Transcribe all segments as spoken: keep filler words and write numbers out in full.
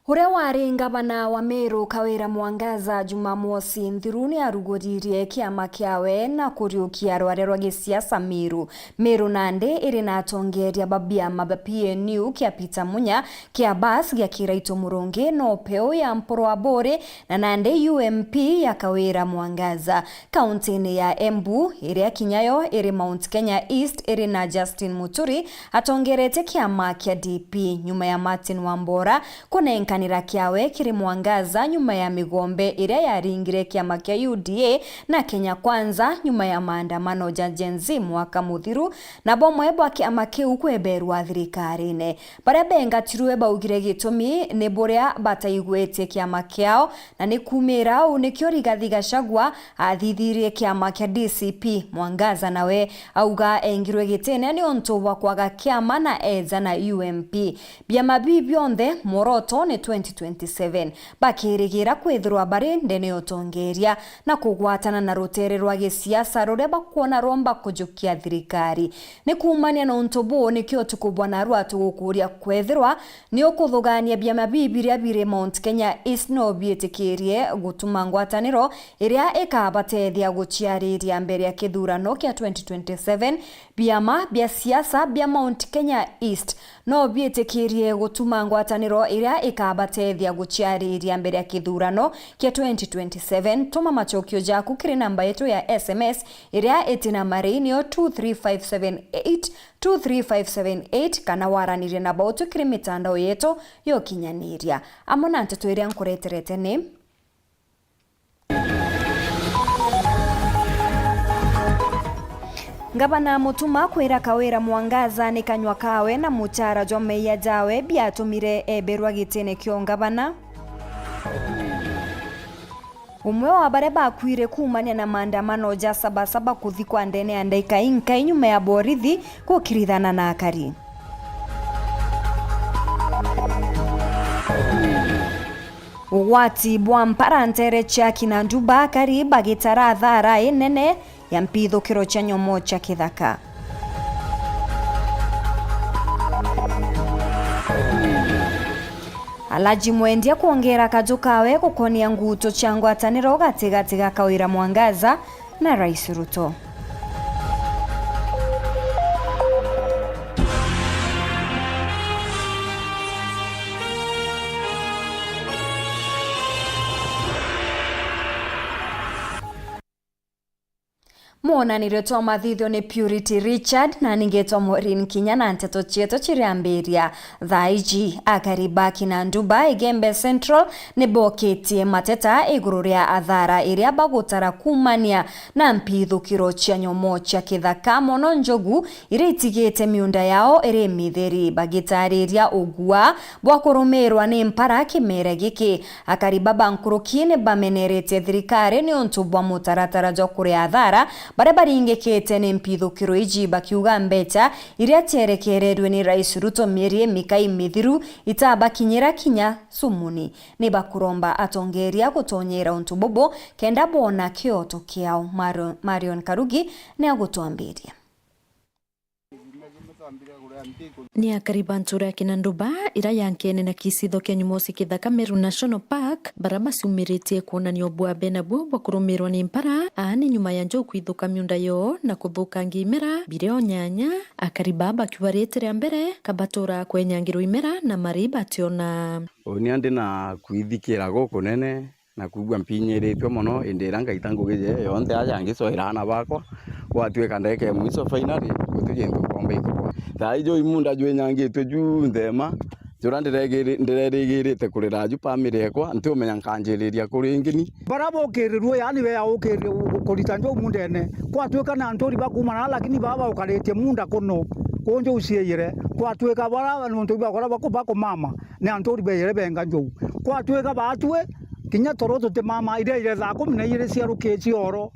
Uria wari ngavana wa Meru, Kawira Mwangaza, Jumamosi nthiru ni aruguririe kiama kiawe na kuriukia rware rwa gisiasa Meru. Meru nandi iri na atongeria ba biama ba P N U kia Peter Munya, kia Bas gia Kiraitu Murungi, no Peu ya Mpuru Aburi, na nandi U M P ya Kawira Mwangaza. Kauntini ya Embu, iria kinya yo iri Mount Kenya East, iri na Justin Muturi atongeretie kiama kia D P, nyuma ya Martin Wambora kunenkanira kiawe kiri Mwangaza nyuma ya migombe iria yaringire kiama kia U D A na Kenya Kwanza nyuma ya maandamano ja Gen Z mwaka muthiru, na bomwe bwa kiama kiu kweberwa thirikarine. Baria bengatirwe baugire gitumi ni buria bataigwitie kiama kiao, na ni kuumira au nikio Rigathi Gachagua athithirie kiama kia D C P. Mwangaza nawe auga engirwe gitine niuntu bwa kwaga kiama na eja na U M P. Biama biu bionthe, mworoto ni twenty twenty-seven, bakirigira kwithirwa bari ndene ya utongeria na kugwatana na rutere rwa gisiasa ruria bakwona rwomba kujukia thirikari. Ni kuumania na untu buu, nikio utuku bwa narua tugukuria kwethirwa ni ukuthugania biama biu biria biri Mount Kenya East no biitikirie gutuma ngwataniro iria ikabatethia guciariria mbere ya kithurano kia twenty twenty-seven. Biama bia siasa bia Mount Kenya East no biitikirie gutuma ngwataniro iria ikabatethia guciariria mbere ya kithurano kia twenty twenty-seven. Tuma macokio jaku kiri namba yetu ya S M S iria iti na mari, niyo two three five seven eight, two three five seven eight, kana waranirie na bautu kiri mitandao yetu ya ukinyaniria. Amwe na nteto iria nkureterete ni: Ngavana Mutuma kwira Kawira Mwangaza ni kanyua kawe na muchara jwa meeyia jawe biatumire eberwa gitine kio ngavana. Umwe wa baria bakuire kuumania na maandamano ja Sabasaba kuthikwa ndene ya ndaika inkai nyuma ya borithi gukirithana na akari. Ugwati bwa mpara ntere cia Kinanduba, akari bagitara athara inene ya mpithukiro cia nyomo cia kithaka. Alhaji Mwendia kwongera kaju kawe gukonia nguto cia ngwataniro gatigati ga Kawira Mwangaza na Rais Ruto. Mwonanirio twa mathithio ni Purity Richard, na ningetwa Maureen Kinya, na nteto cietu ciriambiria thaa iji. Akari ba Kinanduba, Igembe Central, ni bokitie mateta iguru ria athara iria bagutara kuumania na mpithukiro cia nyomo cia kithaka, mono njogu iria itigite miunda yao iri mitheri, bagitariria ugua bwa kurumirwa ni mpara kimera giki. Akari baba nkuruki ni bameneretie thirikari ni untu bwa mutaratara jwa kuria athara baria baringikite ni mpithukiro iji, bakiuga mbecha iria cierekererwe ni Rais Ruto mieri imikai mithiru itabakinyira kinya cumuni. Ni bakuromba atongeria gutonyera untu bubu kenda boona kioto kiao. Mario-, Marion Karugi ni agutwambiria. Ni akari ba ntura ya Kinanduba, ira yankeene na kicitho kia Nyumosi Kithaka Meru National Park, bara bacumiritie kwonania ubua benabuo bwa kurumirwa ni mpara, aani nyuma ya njou kwithuka miunda yoo na kuthukangia imera, biria o nyanya. Akari baa bakiuga riti ria mbere ka batura kwenyangirwa imera na mari bationa. Uuni andi na kwithikira gukunene, na kwigua mpinyiritue mono, indi iria ngaita ngugi jee yonthe aja ngicoera aana bakwa, gwatuika ndagika ya mwiso finally, guti kintu nkomba ikugwa. Thaa ijo imunda jwinyangitue ju nthema, juria ndiregi-, ndirerigirite kurira ju family ekwa, ntiumenya nkanjiriria kuri ngini. Baria baukirirue, yaani bea ukirirue gu-, gu-, kurita njou mundene, gwatuika ni anturi ba kuuma na, lakini baa baukaritie munda kuno, kuu njou ciiyire, gwatuika baria nontu ibakora baku-, bakumama, ni anturi beeyire benga njou. Gwatuika baatue, kinya toro tutimama, iria ire thaa kumi na iiri cia ruki-, cia oro,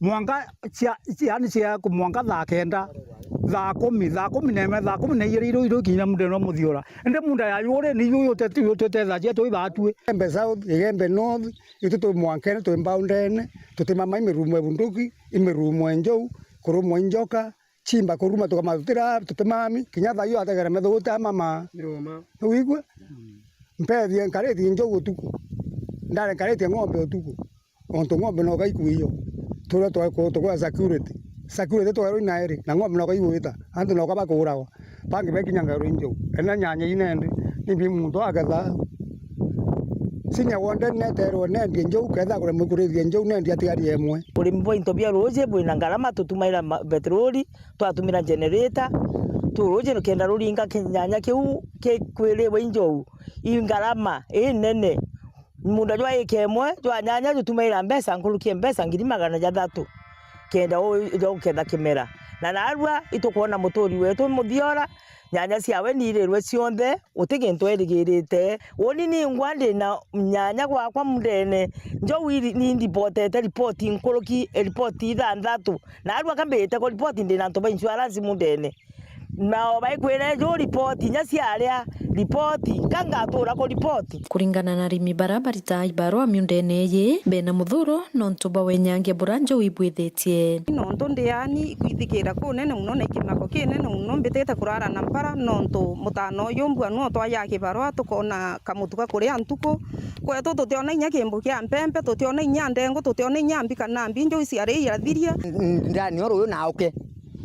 mwanka cia, cia, yaani cia ku-, mwanka thaa kenda, thaa kumi, thaa kumi na imwe, thaa kumi na iiri iru, iru ikinya mundene o muthiura. Indi munda ya yuri ni iu yute-, yututethagia twi baatue. Igembe South, Igembe North, itu twi mwankene, twi mbaundene, tutimama i mirumo e bunduki, i mirumo e njou, kurumwa i njoka, chimba kuruma tukamama tutira, tutimami, kinya thaa iyo ategere metho guti amama. Niruma. Niwigua? Mm. Mpethie nkaritie njou utuku. Ndare nkaritie ng'ombe utuku. Ontu ng'ombe no gaikuiyo. Turia twa-, ku-, tukwa security. Security twerwe inairi, na ng'ombe no gaigwita. Antu no gabakuragwa. Bangi bekinya ngarwe njou. Ena nyanya inendi, nimbi muntu agetha. Sinya wonde neterwe nendie njou, ketha kuremwe kurithia njou, nendie atigarie emwe. Urimi bwa into bia ruuji bwina ngarama, tutumaira ma-, petroli, twatumira generator, tu ruuji kenda ruringa kinyanya kiu kikwiriwe injou, i ngarama inene. Munda jwa ika imwe jwa nyanya jutumaira mbeca nkuruki ya mbeca ngiri magana jathatu kenda u-, ja guketha kimera. Na narua itukwona muturi wetu muthiora, nyanya ciawe niirirwe cionthe, guti gintu erigirite. Uni ningwa ndina nyanya gwakwa mundene, njou iri-, nindipotete ripoti nkuruki, ripoti ithanthatu. Narua kambite kuripoti ndina antu ba insurance mundene. Nao baikwira, "Ju ripoti, inya ciaria ripoti, ka ngatura kuripoti?" Kuringana na arimi bara baritaga ibarua miundene iyi, bena muthuro nontu bwa wenyangia bura njou ibwithitie. Nontu ndiani ikwithikira kunene muno na ikimako kinene muno, mbitite kurara na mpara nontu mutano uyu mbua nuo twaja kibarua tukona kamutu ga kuria ntuku. Kwetu tutiona inya kimbu kia mpempe, tutiona inya ndengu, tutiona inya mbi kana mbi, njou ciaria irathiria. Ndani oro uyu nauke.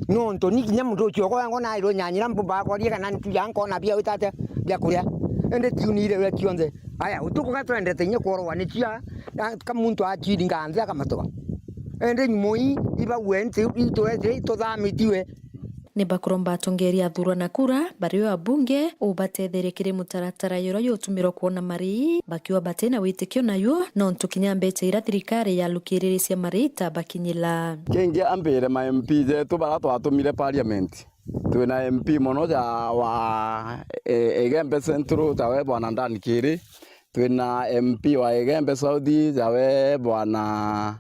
Nontu ni kinya muntu ucio okwa ngo nairwe nyanyira mbu bakoria kana ntu ya nkona bia wita atia bia kuria. Indi tiunire we kionthe. Aya, utuku ga twendete inya kworwa ni cia, na ka muntu atiringa nthi akamatoa. Indi nyumo ii, ibaue nti itwete ituthamitiwe. Ni bakuromba atongeria athurwa na kura, bari o abunge, ubatetherie kiri mutaratara yura yutumirwa kwona marii, bakiuga bati na witikio nayo, nontu kinya mbecha ira thirikari yalukiriricia marii itabakinyila. Kingi ambire ma M P jetu bara twatumire parliament. Twina M P mono ja wa, e, Igembe Central, jawe Bwana Dan Kiri. Twina M P wa Igembe South, jawe Bwana,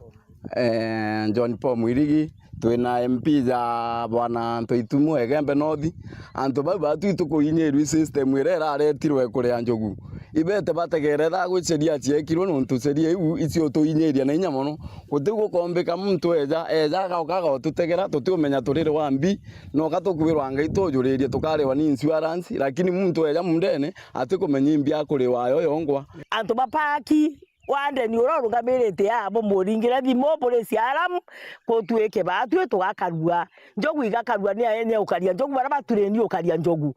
eh, John Paul Mwirigi. Twina M P ja Bwana Ntoitumu, Igembe North. Antu bau batu itukuinyirua i system iria iraretirwe kuria njogu. Ibete bategere thaa gwi sheria ciekirwe, nontu sheria iu icio tuinyiria na inya mono. Guti gukombika muntu eja, eja agauka agagututegera, tutiumenya turiri wa mbi, no ka tukwirwa Ngai tujuririe tukariwa ni insurance, lakini muntu eja mundene atikumenya imbi akuriwa yo yongwa. Antu ba paki, wandeni uria urungamirite aa bumuringire thimu, buri C R M, gutwike batwi tugakarua. Njogu igakarua ni aene ukaria njogu, baria batureni ukaria njogu.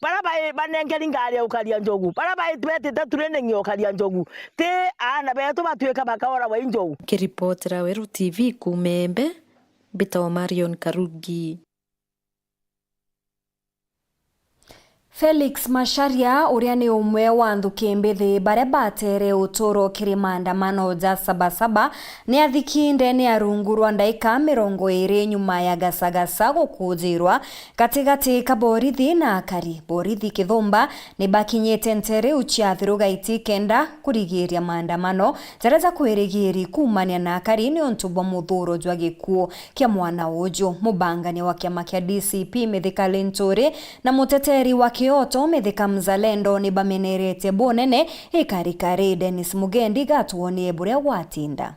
Baria bai-, banengeri ngari ya ukaria njogu. Baria bai-, betite training ya ukaria njogu. Ti aana betu batwika bakaoragwa i njogu. Kiripotera Weru T V kuuma Embe, mbitagwa Marion Karugi. Felix Macharia, uria ni umwe wa nthuki mbithi baria batere uturo kiri maandamano ja Sabasaba, ni athiki ndene ya rungu rwa ndaika mirongo iri nyuma ya Gasagasa gukujirwa gatigati ka borithi na akari. Borithi kithumba ni bakinyite ntere iu cia Thirugaiti kenda kurigiria maandamano jaria jakwirigiri kuumania na akari niuntu bwa muthuro jwa gikuo kia mwana uju. Mubangania wa kiama kia D C P Mithika Linturi na muteteri wa kioto Mithika Mzalendo ni bameneretie bunene ikarikari. Dennis Mugendi gatwonie buria gwatinda.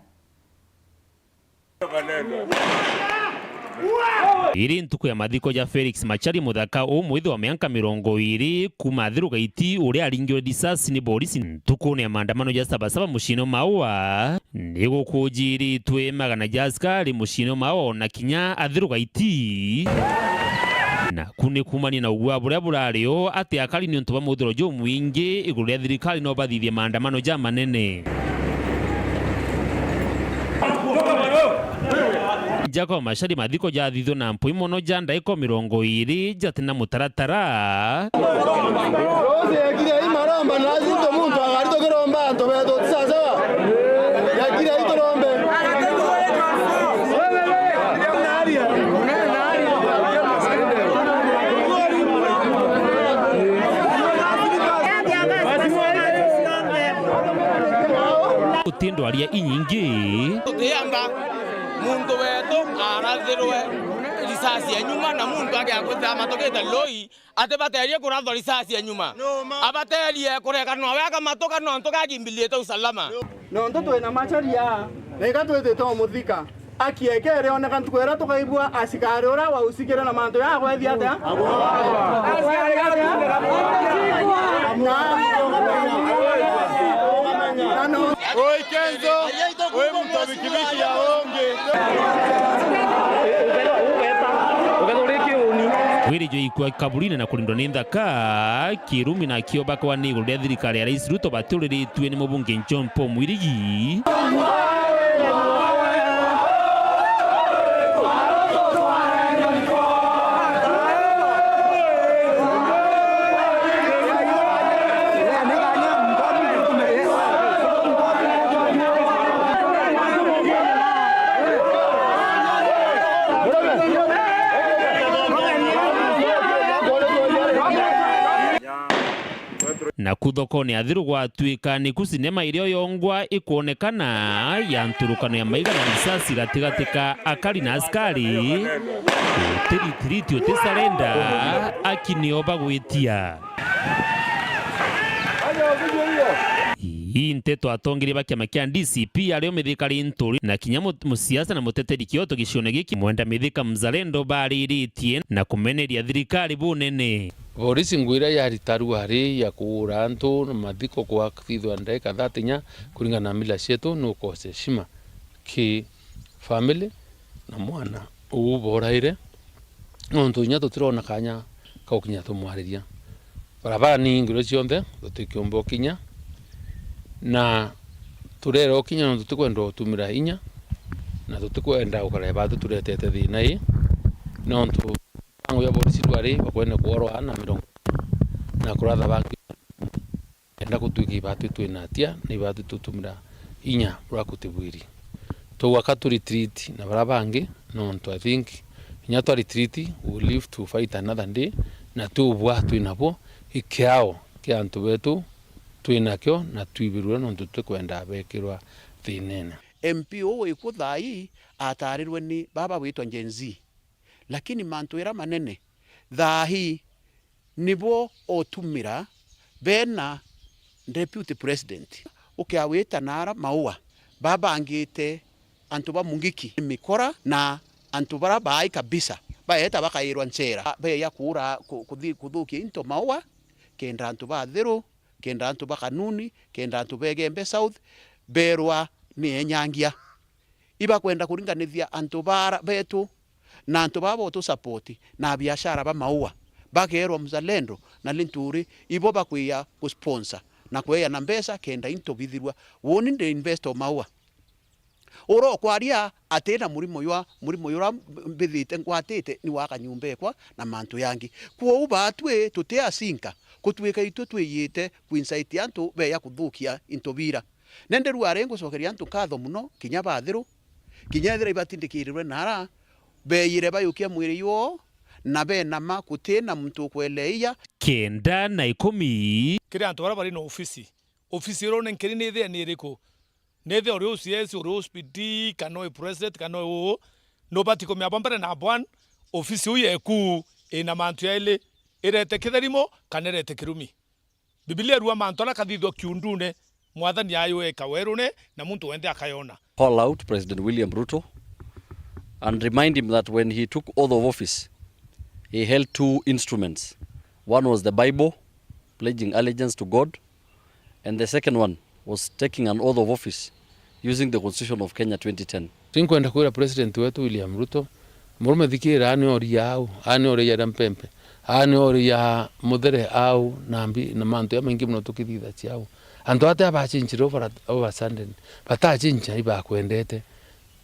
Iri ntuku ya mathiko ja Felix Macharia Muthaka, umwithe wa mianka mirongo iri, kuuma Thirugaiti, uria aringirwe risasi ni borisi ntukune ya maandamano ja Sabasaba muciine Maua. Ni gukujiritwe magana ja askari muciine Maua, ona kinya Athirugaiti. Naku ni kuumania na ugua buria burari o ati akari niuntu bwa muthuro jumwingi iguru ria thirikari no bathithie maandamano ja manene. Jacob Macharia, mathiko jathithwe na mpwi mono ja ndaika mirongo iri jati na mutaratara. Rose, yakire hii maromba, na lazima muntu agari tukiromba antu betu, ti sawa sawa? Yakire hii turombe. Uti ndwaria inyingi. Tutienda muntu wetu arathirwe risasi ya nyuma na muntu agiakwithira amatukite loi. Ati baterie kurathwa risasi ya nyuma. Abaterie kurekanwa wega matuka nontu gakimbilite usalama. Nontu twina Macharia. Na iga twitite umuthika. Aki ekere oneka ntuku iria tukaigua asikari uria wausikire na mantu ya agwethia atia? Oi Kenzo, oi muntu wa pikipiki ya ungi. Wiri jwa ikua kaburine na kurindwa ni nthaka, kirumi na kio bakwa ni iguru ria thirikari ya Rais Ruto batiuriritue ni mubunge John Paul Mwirigi. Naku thokone ya Thiru gwatuika niku sinema iria yongwa ikwonekana ya nturukano ya maiga na risasi gatigati ka akari na askari. Utiritiriti, utisarenda, aki nio bagwitia. Ii nteto atongeria ba kiama kia D C P ario Mithika Linturi na kinya mu-, musiasa na muteteri kioto gicione giki Mwenda Mithika Mzalendo bariritie na kumeneria thirikari bunene. Borisi ngwira ya ritaru ari ya kuura antu na mathiko kwa kwithwa ndagika thirty inya kuringana na mila cietu ni ukosa heshima ki family na mwana uu boraire, nontu inya tutirona kanya ka gukinya tumwariria. Barabara ni ingiro cionthe tutikiumba ukinya, na turera ukinya nontu tutikwenda utumira inya, na tutikwenda gukara batu turetete thina ii, nontu mipango ya borisi rwari bakwenda kuorwa na mirongo na kuratha bangi. Kenda gutwika ibatu twina atia, na ibatu tutumira inya buria kutibwiri. Twauga ka tu retreat na baria bangi, nontu I think inya twa retreat, we will live to fight another day, na tubwa twinabwo, ikiao kia antu betu twinakio, na twibirwe nontu tutikwenda bekirwa thinene. M P uu wikwo thaa ii atarirwe ni baba witwa Gen Z. Lakini mantu ira manene thaa ii nibo otumira bena deputy president. Ukiawita nara Maua, babangite antu ba Mungiki, Mikora na antu bara baai kabisa, baeta bakairwa nchera, beya kuura, ku-, kuthi-, kuthukia into Maua, kenda antu ba Thiru, kenda antu ba Kanuni, kenda antu ba Igembe South, berwa ni enyangia. Ibakwenda kuringanithia antu bara betu na antu baba botu support na biashara ba Maua, bakeerwa Mzalendo na Linturi ibo bakwia ku sponsor na kweya na mbeca kenda into bithirwa. Woni ndi investor Maua. Ura ukwaria atina murimo jwa, murimo jura mbithite ngwatite ni gwaka nyumba ekwa na mantu yangi. Kwou batwi tuti asinka, kutwika itwi twiyite ku incite antu beya kuthukia into bira. Nende rua ri ngucokeria antu nkatho mono, kinya bathiru, kinya ethira ibatindikirirwe nara, beeyire bayukia mwiri jwoo, na benama guti na muntu ukweleia. Kenda na ikumi. Kiri antu baria bari na ofisi, ofisi iria unenkeri ni ithia ni iriku? Ni ithia uri U C S, uri U S P D, kana uri president, kana uri uu, nubati kumenya bwa mbere na bwan, ofisi iu yeku ina mantu yaili, irete kitherimo kana irete kirumi. Bibilia irua mantu aria kathithua kiundune, Mwathani ayueka werune, na muntu wenthe akayona. Call out President William Ruto and remind him that when he took oath of office, he held two instruments. One was the Bible, pledging allegiance to God, and the second one was taking an oath of office using the Constitution of Kenya twenty ten. Tinkwenda kwira President wetu William Ruto, murume thikira, aa ni oria au, aa ni oria ya mpempe, aa ni oria muthere au, na mbi-, na mantu jamaingi mono tukithithagia au. Antu ate abacinchire over, over sudden, batachincha ibakwendete.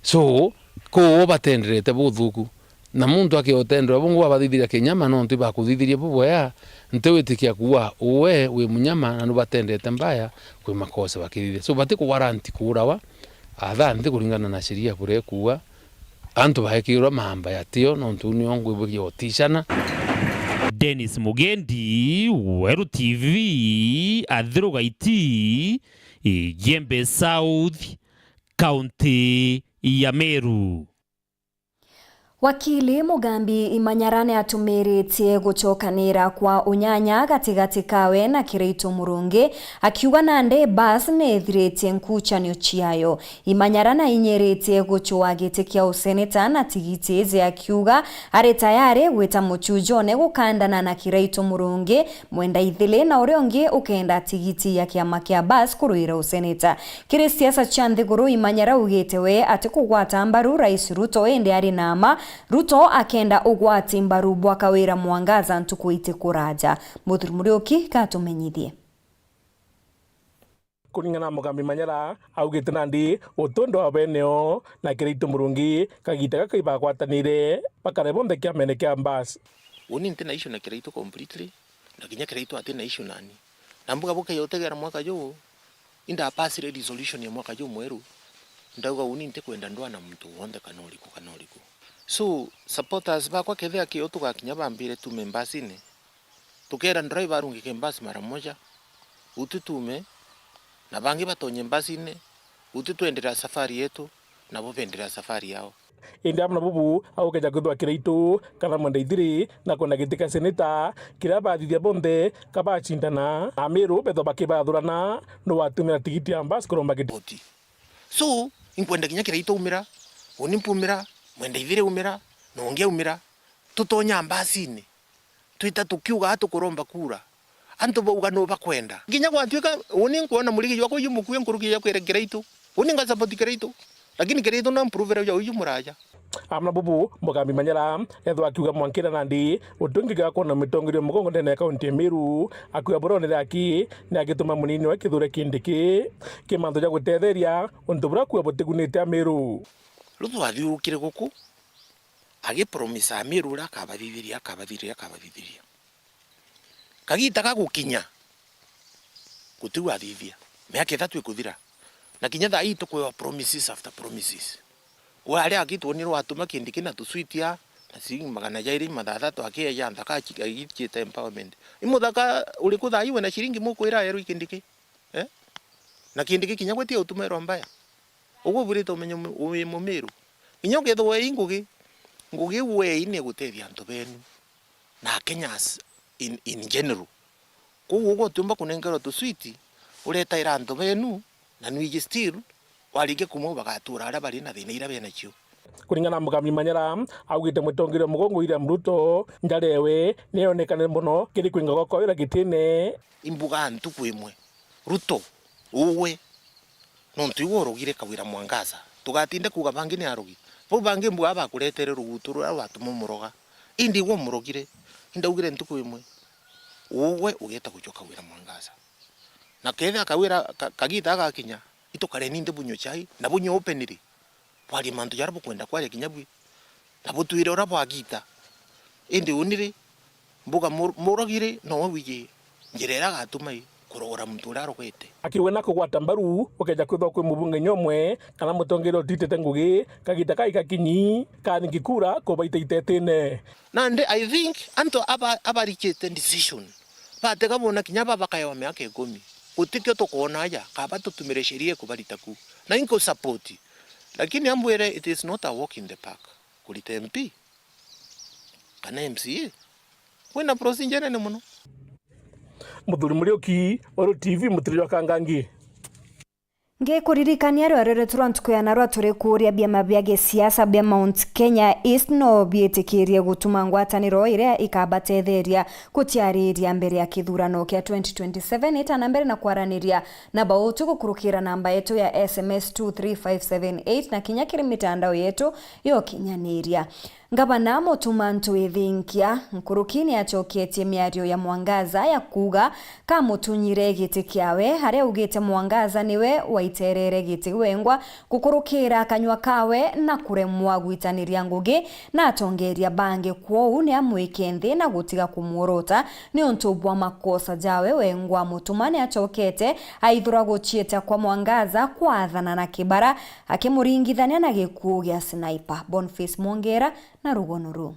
So, kuu batenderete buthuku. Na muntu akiotendera bungi wabathithiria kinyama, nontu ibakuthithirie bubwea, ntiwitikia kuuga uwe wi munyama na nubatendete mbaya kwi makosa bakithithia. So, bati kuwaranti kuurawa, atha nthi kuringana na sheria buria ikuuga, antu baekirwa mamba yatio, nontu uu nio ngwibwiria utishana. Dennis Mugendi, Weru T V, Athiru Gaiti, Igembe South, County ya Meru. Wakili Mugambi Imanyara ni atumiritie gucokanira kwa unyanya gatigati kawe na Kiraitu Murungi, akiuga nandi bus ni ithiritie nkuchanio ciayo. Imanyara na inyiritie gucua giti kia useneta na tigiti iji, akiuga ari tayari gwita muchujone gukandana na Kiraitu Murungi, mwenda ithiri, na uria ungi ukenda tigiti ya kiama kia bus kurwira useneta. Kiri siasa cia nthiguru, Imanyara augite we atikugwata mbaru Rais Ruto, indi ari na mma Ruto akenda ugwati mbaru bwa Kawira Mwangaza ntuku itikuraja. Muthuri Muriuki gatumenyithie. Kuringana na Mugambi Manyara, augite nandi utundu wa beneo na Kiraitu Murungi kagita gaka ibagwatanire bakare bonthe kiamene kia Mbas. Uni nti na issue na Kiraitu completely, na kinya Kiraitu ati na issue nani. Na mbuga bukeya utegera mwaka juu, indapasire resolution ya mwaka juu mweru, ndauga uni ntikwenda ndwana muntu wonthe kana uriku kana uriku. So, supporters bakwa kethira kio tugakinya bambire tume mbasine, tukera driver arungike mbasi mara moja, utu tume, na bangi batonye mbasine, utu twenderea safari yetu, nabo benderea safari yao. Indi amwe na bubu, agukeja kwithwa Kiraitu kana Mwenda Ithiri na kwenda giti kia seneta, kiria bathithia bonthe kabacindana, na Amiru bethwa bakibathurana nu watumira tigiti ya mbasi kuromba giti. Oti. So, inkwenda kinya Kiraitu aumira, uni mpumira, Mwenda Ithiri aumira, na ungi aumira, tutonya mbasini. Twita tukiuga tukuromba kura. Antu bauga nu bakwenda. Kinya gwatuika uni nkwona murigi jwakwa uyu mukue nkuruki ya kwira Kiraitu. Uni nga support Kiraitu. Lakini Kiraitu na mprovera uyu uyu muraja. Amwe na bubu, Mugambi Manyara ethwa akiuga mwankira nandi utungi ga kwona mitongeria mugongo ndene ya kaunti ya Meru, akiuga buronere aki ni agituma munini we Kithure Kindiki ki mantu ja gutetheria untu buria kuuga butigunite Amiru. Riu twathiurukire guku, agipromisa Amiru uria akabathithiria, akabathithiria, akabathithiria. Kagita gagukinya, gutiu athithia. Miaka ithatu ikuthira. Na kinya thaa ii tukwewa promises after promises. We aria agitwonire watuma Kindiki na tuswitia, na ciringi magana jairi mathathatu akieja nthaka aci-, agichite empowerment. I muthaka uriku thaa ii wina ciringi mukwira erwa i Kindiki? Eh? Na Kindiki kinya gwe ti utumirwa mbaya. Uguo ubwirite umenye mu-, wi Mumiru. Kinya ukethirwa ii ngugi, ngugi iu wei ni igutethia antu benu na Kenyans in, in general. Kwou uguo utiumba kunenkerwa tuswiti uretaira antu benu, na nwiji still warikia kumwe bagatuura aria bari na thina iria benacio. Kuringana na Mugambi Manyara, augite mutongeria mugongo William Ruto, njara ewe ni yonekane mono kiri kwinga gwa Kawira gitine. Imbuga ntuku imwe, Ruto, uwe, nontu iwe urogire Kawira Mwangaza. Tugatinde kuuga bangi ni arogi. Bau bangi mbuga bakuretere rugutu ruria rwatuma umuroga. Indi iwe umurogire. Indaugire ntuku imwe, uwe ugeeta gucwa Kawira Mwangaza. Na kethira Kawira ka-, kagita agakinya, itukare ninde bunywe chai, na bunywe openly. Bwarie mantu jaria bukwenda kwaria kinya bwi, na butwire uria bwagita. Indi uni ri, mbuga mur-, muragi ri, nowe wiji njira iria agatuma i kurogora muntu uria arogete. Akiuga na kugwata mbaru, ukeja kwithwa kwi mubunge nyomwe kana mutongeria utitite ngugi, kagita kai gakinyi, karingi kura kubaita itetine. Nandi I think antu aba, abarikite decision, batega bona kinya baba bakaewa miaka ikumi. Gutikio tukoona aja, kaba tutumire sheria ikubarita ku. Na inkusupport. Lakini ambwire, it is not a walk in the park. Kurita M P kana M C A, kwina procedure nene mono. Muthuri Muriuki, Uru T V, mutiri jwa Kangangi. Ngikuririkania rwario rwetu rwa ntuku ya narua turi kuuria biama bia gisiasa bia Mount Kenya East no biitikirie gutuma ngwataniro iria ikabatetheria gutiariria mbere ya kithurano kia twenty twenty-seven itana mbere na kwaraniria na bautu gukurukira namba yetu ya S M S two three five seven eight na kinya kiri mitandao yetu ya ukinyaniria. Ngavana Mutuma Ntwithinkia nkuruki ni acoketie miario ya Mwangaza ya kuuga kamutunyire giti kiawe, aria augite Mwangaza niwe waiterere giti wengwa gukurukira kanyua kawe na kuremwa gwitaniria ngugi na atongeria bangi, kwou ni amwike nthi na gutiga kumworota niuntu bwa makosa jawe wengwa. Mutuma ni acokete aithura guciita kwa Mwangaza kwathana na kibara, akimuringithania na gikuu gia sniper. Boniface Mwongera na rugono ruu.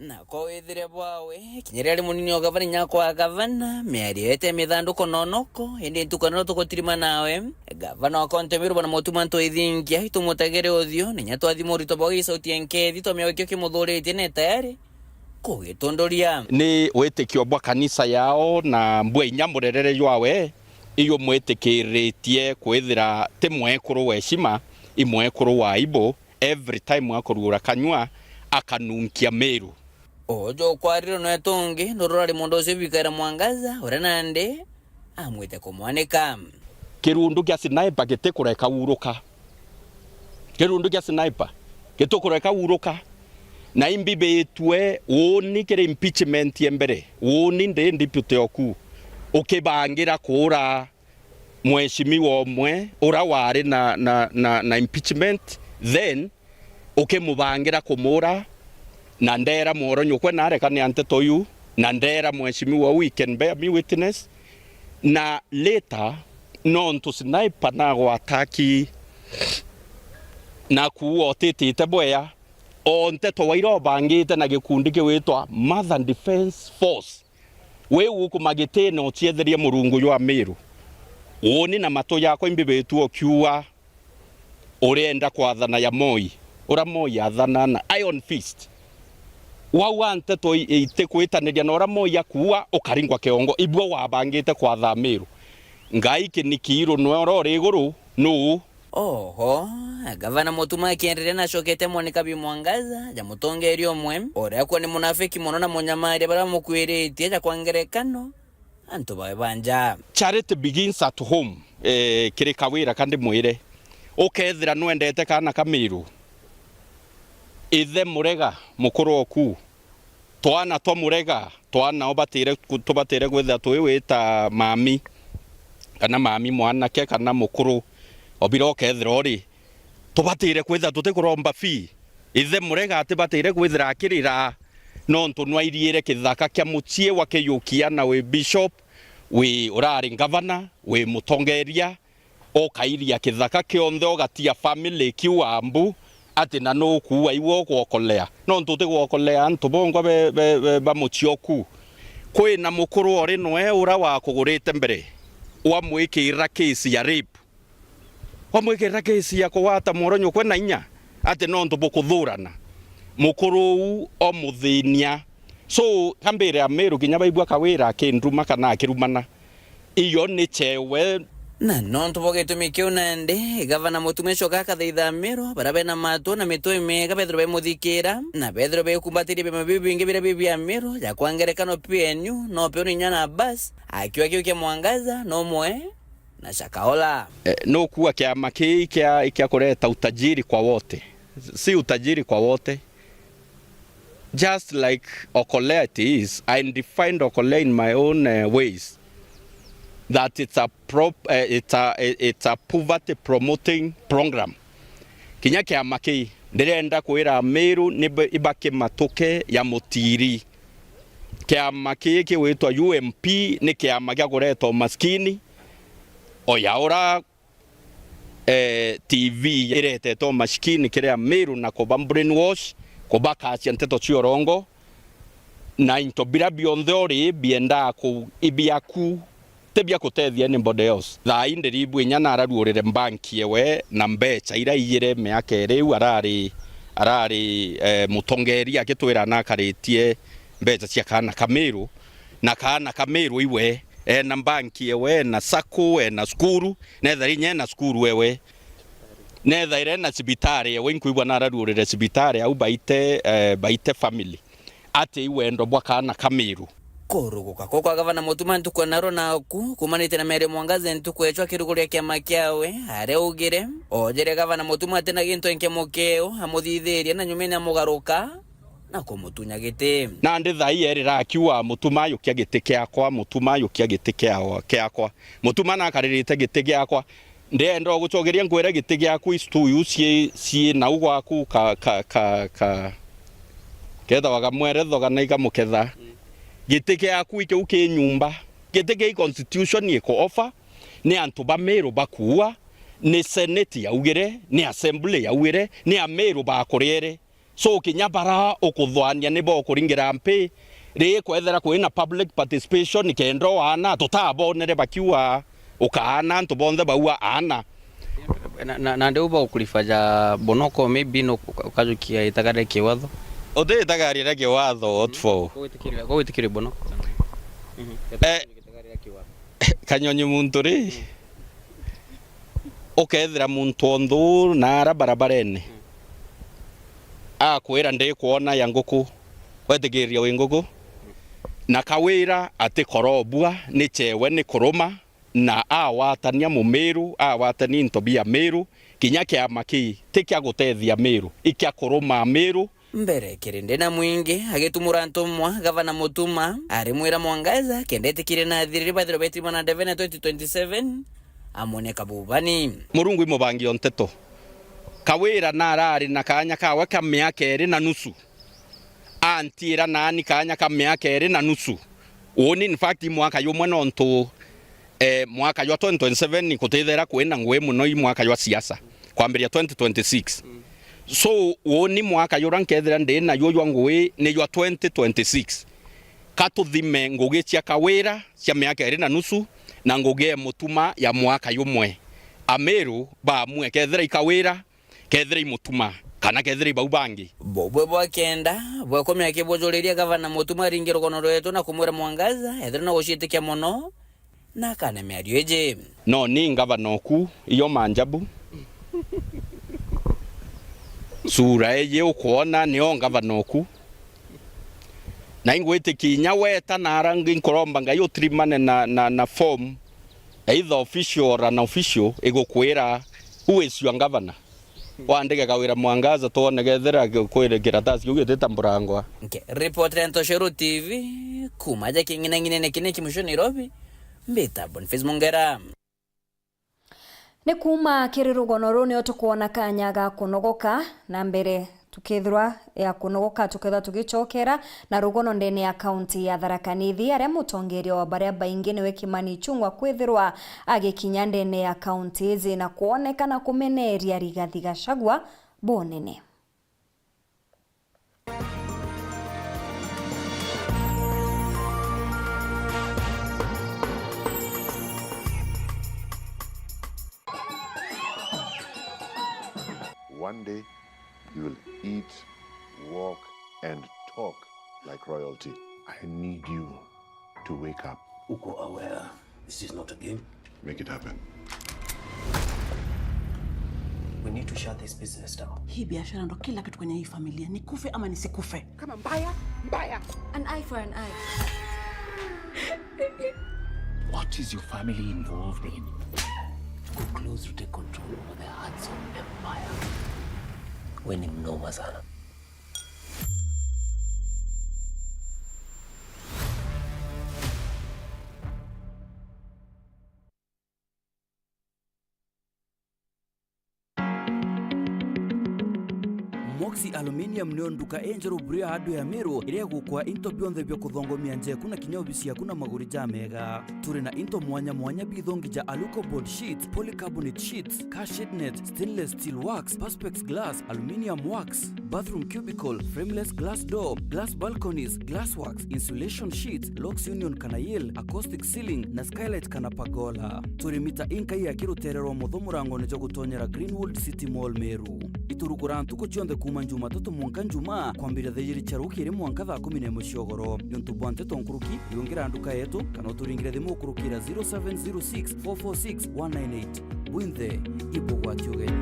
Nako withire bwawe, kinya riria ari munini o gavana, inya kwa gavana, miario yete mithanduko nonoko, indi ntuku ya noro tugutirima nawe. Gavana wa kaunti ya Meru, Bwana Mutuma Ntoithingia, itumutegere uthio, na inya twathima urito bwa gicauti ya nkethi, twamenya gikio kimuthuritie na tayari kugitunduria. Ni witikio bwa kanisa yao na mbua inya murerere jwawe, iyumwitikiritie kwithira ti mwekuru wa heshima, i mwekuru wa aibu, every time akuruura kanyua, akanunkia Meru. Uju ukwarirwe nwe tungi, nuru urari mundu ucio bikaira Mwangaza, uria nandi amwite kumwanika. Kirundu kia sniper gitikureka uruka. Kirundu kia sniper gitikureka uruka. Na imbi bitwe uuni kiri impeachment ya mbere. Uuni ndi deputy oku. Ukibangira kuura mheshimiwa umwe ura wari na, na, na, na impeachment, then ukimubangira kumura, na ndera Mworonyo kwe nareka ni a nteto iu, na ndera mheshimiwa u, he can bear me witness, na later nontu sniper nagwataki na kuua utitite bwea, o nteto waira ubangite na gikundi kiwitwa Mother Defence Force. Wi ukuma gitine ucietherie Murungu jwa Miru. Uuni na matu jakwa imbi bitu ukiuga urienda kwathana ya Moi, ura Moi athana na Iron Fist. Wauga nteto i-, itikwitaniria na ura Moi akuuga, ukaringwa kiongo, ibua wabangite kwatha Miru. Ngai kinikiiru nwe ura uri iguru, nuu? Oho, gavana Mutuma akienderea na acokete mwanika bi Mwangaza ja mutongeria umwe uria kwa ni munafiki mono na munyamaria baria bamukwiritie ja kwa ngerekano antu bawe ba nja. Charity begins at home. Eh, kiri Kawira ka ndimwire, ukethira nwendete kaana ka Miru, ithe murega mukuru oku, twana twa murega, twana ubatire ku-, tubatire kwithira twi wita mami, kana mami mwanake, kana mukuru, obira ukethira uri, tubatire kwithira tutikuromba fee. Ithe murega atibatire kwithira akirira, nontu nwairiire kithaka kia mucii wa Kiyukia na wi bishop, wi urari ngavana, wi mutongeria, ukairia kithaka kionthe, ugatia family kiu ambu, ati na nukuua iwe ugwokolea? Nontu utigwokolea antu bongwa be, be, be, ba mucii oku. Kwina mukuru ori nwe ura wakugurite mbere, wamwikira case ya rape, wamwikira case ya kugwata Mworonyo kwe na inya, ati nontu bukuthurana. Mukuru uu omuthinia. So, kambire Amiru kinya baigua Kawira akinduma kana akirumana, iyo ni chewe. Na nontu bwa gitumi kiu nandi, gavana Mutuma icoka akathaitha Amiru, baria bena matu na mitwe miega bethirwe bemuthikira, na bethirwe bekumbatiria biama biu bingi biria bi bia Amiru, ja kwa ngerekano P N U, no P N U inya na bus, akiuga kiu kia Mwangaza, no mwe na Shakahola. Eh, nukuua kiama kii kia, kia kureta utajiri kwa wote. Si utajiri kwa wote. Just like Okolea it is, I defined Okolea in my own, eh, ways, that it's a prop-, eh, it's a, it's a poverty promoting program. Kinya kiama kii ndirenda kwira Amiru ni ba-, ibakimatuke ya mutiri. Kiama kii kiwitwa U M P ni kiama gia kureta umaskini, o ya ura eh, T V iretete umashikini kiri Amiru na kuba brainwash, kubakacia nteto cia urongo, na into bira bionthe uri biendaa ku-, ibiaku, ti bia kutethia anybody else. Thaa ii ndiribu inya nararuurire mbanki ewe na mbecha ira iyire miaka iri iu arari, arari, eh, mutongeria agitwira nakaritie mbecha cia kaana ka Miru, na kaana ka Miru iwe ena mbanki ewe, ena sacco, ena cukuru, nethira inya ena cukuru ewe, nethira ena cibitari ewe, inkwigua nararuurire cibitari au baite, eh, baite family. Ati i wendo bwa kaana ka Miru. Kuruguka kuu kwa gavana Mutuma ntuku ya naro naku kumanite na Mary Mwangaza ntuku echo akiruguria kiama kiawe, aria augire, ojere gavana Mutuma ati na gintu enke mukeo amuthithirie na nyumene amugaruka na kumutunya giti. Nandi thaa ii erira akiuga, "Mutuma, yukia giti kiakwa, Mutuma, yukia giti kiawa-, kiakwa." Mutuma nakaririte giti giakwa. Ndienda gucokeria nkwire giti giaku, istu iu cii, cii nau gwaku ka, ka, ka, ka, kethagwa kamweretho kana ikamuketha. Giti giaku ikiu ki nyumba. Giti ki constitution iku offer, ni antu ba Miru bakuua, ni senate yaugire, ni assembly yaugire, ni Amiru bakuriere. So kinya bara ukuthwania ni bokuringira mpi, ri kwethira kwina public participation kenda o aana tutabonere bakiuga ukaana antu bonthe bauga aana. Na, na, na ndiu baukurifanya Bonoko, maybe no uka-, ukajukia itagaria kiwatho. Uti itagaria ria kiwatho, what for? Kugwitikiria, kugwitikiria Bonoko. Mhm. Eh, itagaria ria kiwatho. Kanyonyi muntu ri, ukethira muntu onthu na ara barabarene, akwira ndikwona ya nguku, wetikiriria wi nguku, na Kawira atikorobua, ni chewe ni kuruma, na awatania Mumiru, awatania into bia Miru, kinya kiama kii ti kia gutethia Miru, i kia kuruma Miru. Mbere, Kirindi na Mwingi agitumura ntumwa, Gavana Mutuma arimwira Mwangaza kenda etikirie na athiriri bathirwe betirima na ndebe na twenty twenty-seven, amwone kabubani. Murungu imubangi o nteto. Kawira narari na kaanya kawe ka miaka iri na nusu. Antiira naani kaanya ka miaka iri na nusu. Uuni, in fact, mwaka jumwe nontu, eh, mwaka jwa twenty twenty-seven ni kutithera kwina ngugi mono i mwaka jwa siasa, kwambiria twenty twenty-six. So, uuni mwaka juria nkethira ndi najuo jwa ngugi ni jwa twenty twenty-six. Ka tuthime ngugi cia Kawira cia miaka iri na nusu na ngugi e Mutuma ya mwaka jumwe. Amiru baamue kethira i Kawira, kethira i Mutuma, kana kethira i bau bangi. Bubwe bwa kenda bwa kumia kibujuriria Gavana Mutuma aringe rugono rwetu na kumwira Mwangaza ethira no guciitikia mono na akane miario iji. No ni ngavana oku, iyo manjabu. Sura iji ukwona nio ngavana oku. Na ingwitikia inya weta na ara ngi nkuromba Ngai utirimane na, na, na form, either official or unofficial, igukwira, "Who is your governor?" Wandike Kawira Mwangaza, twone kethira kwiri kiratasi kiu gitita mburangwa. Nke, ripoti ya Ntoshero T V, kuma ja king'inang'inene kine kimusho Nairobi, mbita Boniface Mongera. Ni kuuma kiri rugono ruu nio tukwona kaanya ga kunogoka na mbere, tukethirwa ya kunogoka, tukethirwa tugicokera na rugono ndene ya kaunti ya Tharaka Nithi, aria mutongeria wa baria baingi niwe Kimani Ichung'wah kwithirwa agikinya ndene ya kaunti iji na kwonekana kumeneria Rigathi Gachagua bunene. One day, you will eat, walk, and talk like royalty. I need you to wake up. Uko aware this is not a game? Make it happen. We need to shut this business down. Hii biashara ndo kila kitu kwenye hii familia. Nikufe ama nisikufe. Kama mbaya, mbaya. An eye for an eye. What is your family involved in? Tuko close to take control over the Hudson Empire. We ni mnoma sana. Moxie Aluminium nio nduka injeru buru ya hardware ya Meru, iria igukwa into bionthe bia kuthongomia nja yaku na kinya obisi yaku na maguri jamega. Turi na into mwanya mwanya bithongi ja Aluco board sheets, polycarbonate sheets, car shade net, stainless steel works, perspex glass, aluminium works, bathroom cubicle, frameless glass door, glass balconies, glass works, insulation sheets, locks union kana yale, acoustic ceiling, na skylight kana pergola. Turi mita inkai ya kirutere rwa mutho murangone jwa gutonyera Greenwood City Mall Meru. Iturugura ntuku cionthe kuuma Jumatatu mwanka Njumaa, kwambiria thaa ijiri cia rukiri mwanka thaa kumi na imwe cia ugoro. Niuntu bwa nteto nkuruki, riungira nduka yetu, kana uturingire thimu ukurukira zero seven zero six four four six one nine eight. Bwinthe, ibugwati ugeni.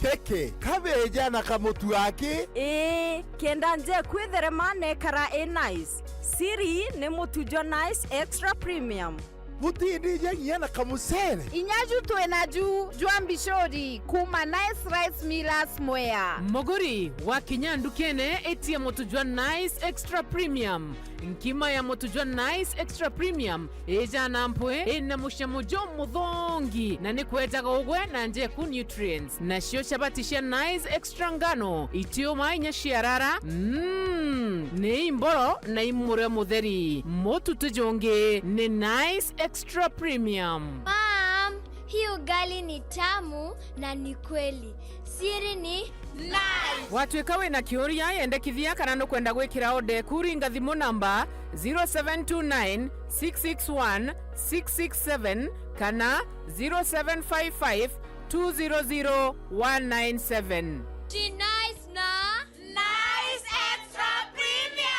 Keke, kabeja na kamutu aki? Ii, kenda nje kwitherema nekara i nice. Siri ni mutu jwa Nice Extra Premium. Butindija nginya na kamucere? Inya ju twi na ju jwa mbicuri kuuma Nice Rice Millers Mwea. Muguri, wakinya ndukene, itia mutu jwa Nice Extra Premium. Nkima ya mutu jwa Nice Extra Premium ijana mpwi, ina mucamo jumuthongi, na ni kwejaga ugwe na njeku nutrients. Nacio chabati cia Nice Extra Ngano itiuma inya ciarara, mm, ni imboro na imure mutheri. Mutu ti jungi, ni Nice Extra Premium. Mom, hii ugali ni tamu na ni kweli. Siri ni Nice. Watwika wina kiuria, yendekithia kana nukwenda gwikira order eku, ringa thimu namba zero seven two nine, six six one, six six seven kana zero seven five five, two zero zero, one nine seven. Ji Nice na Nice Extra Premium.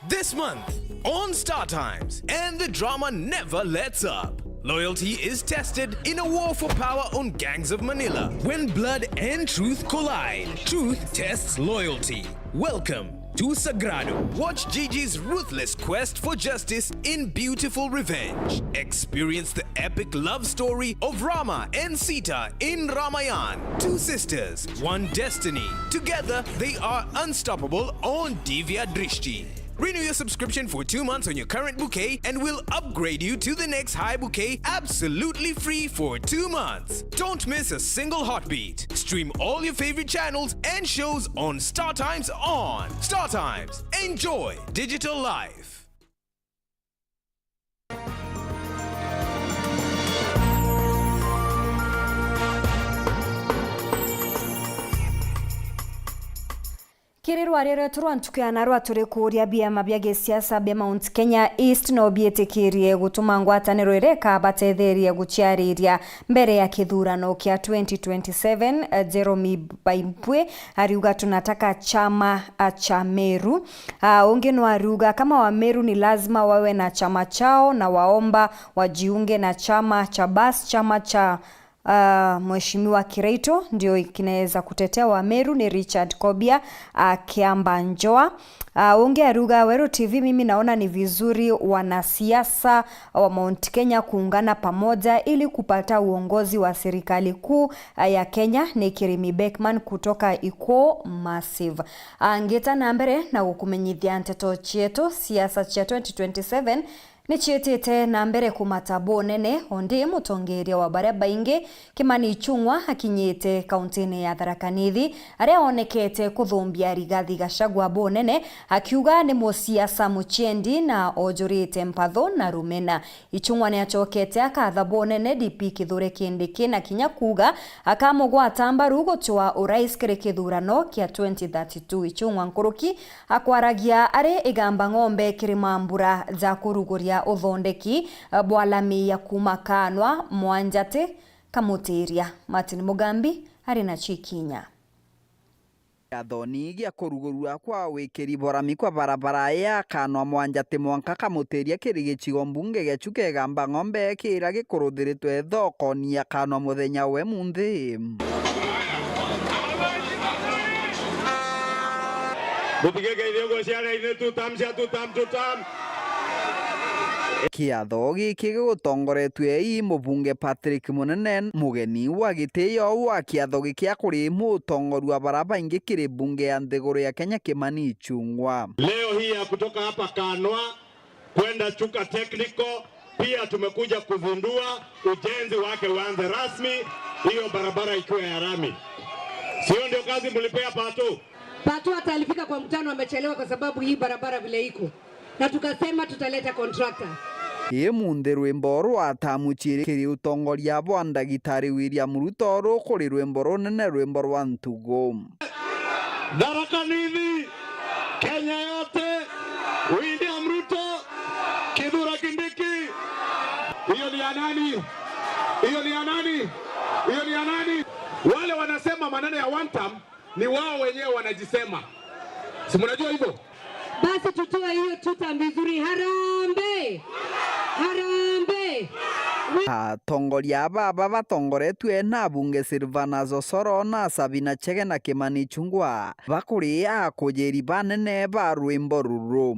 This month on Star Times, and the drama never lets up. Loyalty is tested in a war for power on Gangs of Manila. When blood and truth collide, truth tests loyalty. Welcome to Sagrado. Watch Gigi's ruthless quest for justice in beautiful revenge. Experience the epic love story of Rama and Sita in Ramayan. Two sisters, one destiny. Together, they are unstoppable on Divya Drishti. Renew your subscription for two months on your current bouquet and we'll upgrade you to the next high bouquet absolutely free for two months. Don't miss a single heartbeat. Stream all your favorite channels and shows on Star Times on Star Times. Enjoy digital life. Kiri rwaria rwetu rwa ntuku ya narua, turi kuuria biama bia gisiasa bia Mount Kenya East no biitikirie gutuma ngwataniro iria ikabatetheria guciariria mbere ya kithurano kia twenty twenty-seven. Jeremy Baimpwe ariuga, "Tunataka chama, ah, cha Meru." Ah, ungi no ariuga kama Wameru ni lazima wawe na chama chao na waomba wajiunge na chama cha bas, chama cha, ah, Mheshimiwa Kiraitu ndio kinaweza kutetea Wameru ni Richard Kobia, ah, Kiamba Njoa. Ah, ungi ariuga, "Weru T V, mimi naona ni vizuri wanasiasa wa Mount Kenya kuungana pamoja ili kupata uongozi wa serikali kuu, ah, ya Kenya." Ni Kirimi Beckman kutoka Ikuo Massive. Ah, ngita na mbere na gukumenyithia nteto cietu, siasa cia twenty twenty-seven ni ciitite na mbere kumata bunene, undi mutongeria wa baria baingi Kimani Ichung'wa akinyite kauntine ya Tharaka Nithi, aria onekete kuthumbia Rigathi Gachagua bunene, akiuga ni musiasa muchendi na ojurite mpatho na rumena. Ichung'wa ni acokete akatha bunene D P Kithure Kindiki na kinya kuuga akamugwata mbaru gucwaa urais kiri kithurano kia twenty thirty-two. Ichung'wa nkuruki akwaragia ari igamba ng'ombe kiri mambura ja kuruguria uthondeki bwa lami ya kuuma Kanwa Mwanjati Kamutiria. Martin Mugambi ari na cikinya. Kiathoni gia kurugurua kwa wikiri borami kwa barabara ya Kanwa Mwanjati mwanka Kamutiria kiri gicigo mbunge gia Chuka Igamba Ng'ombe kiria gikuruthiritwe thokoni ya Kanwa muthenya we munthi. Mutige geithio guo ciara-ini, tutam cia tutam, tutam. Kiatho giki gigutongoretue i mubunge Patrick Munene, mugeni wa gitio wa kiatho giki akuri mutongoria wa bara baingi kiri bunge ya nthiguru ya Kenya Kimani Ichung'wa. Leo hii ya kutoka hapa Kanwa kwenda Chuka Technical, pia tumekuja kuzindua ujenzi wake uanze rasmi, hiyo barabara ikiwa ya rami. Sio ndio kazi mlipea Pato? Pato hata alifika kwa mkutano amechelewa kwa sababu hii barabara vile iko. Na tukasema tutaleta contractor. Imunthi rwimbo rwa tamu ciiri kiri utongoria bwa ndagitari William Ruto rukuri rwimbo runene, rwimbo rwa ntugu. Tharaka Nithi, Kenya yote, William Ruto, Kithure Kindiki. Hiyo ni ya nani? Hiyo ni ya nani? Hiyo ni ya nani? Wale wanasema maneno ya one term, ni wao wenyewe wanajisema. Si mnajua hivyo? Basi tutoe hiyo tuta vizuri. Harambee! Harambee! Atongoria baba batongoretue na abunge Silvanus Osoro na Sabina Chege na Kimani Ichung'wa bakuria akujiri banene ba rwimbo ruru.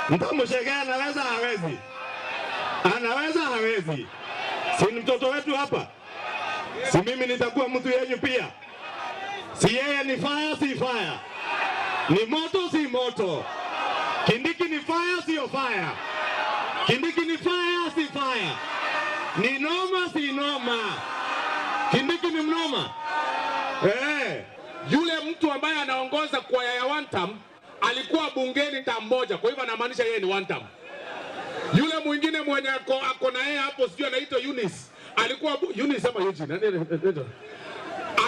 Mtamchegea, anaweza hawezi? Anaweza hawezi? Si ni mtoto wetu hapa? Si mimi nitakuwa mtu yenyu pia? Si yeye ni fire, si fire? Ni moto, si moto? Kindiki ni fire, sio fire? Kindiki ni fire, si fire? Ni noma, si noma? Kindiki ni mnoma? Eh, yule mtu ambaye anaongoza kwaya ya one term alikuwa bungeni term moja, kwa hivyo anamaanisha yeye ni one term. Yule mwingine mwenye ako, ako na yeye hapo, sijui anaitwa Eunice. Alikuwa bu-, Eunice ama Eugene, nani anaitwa?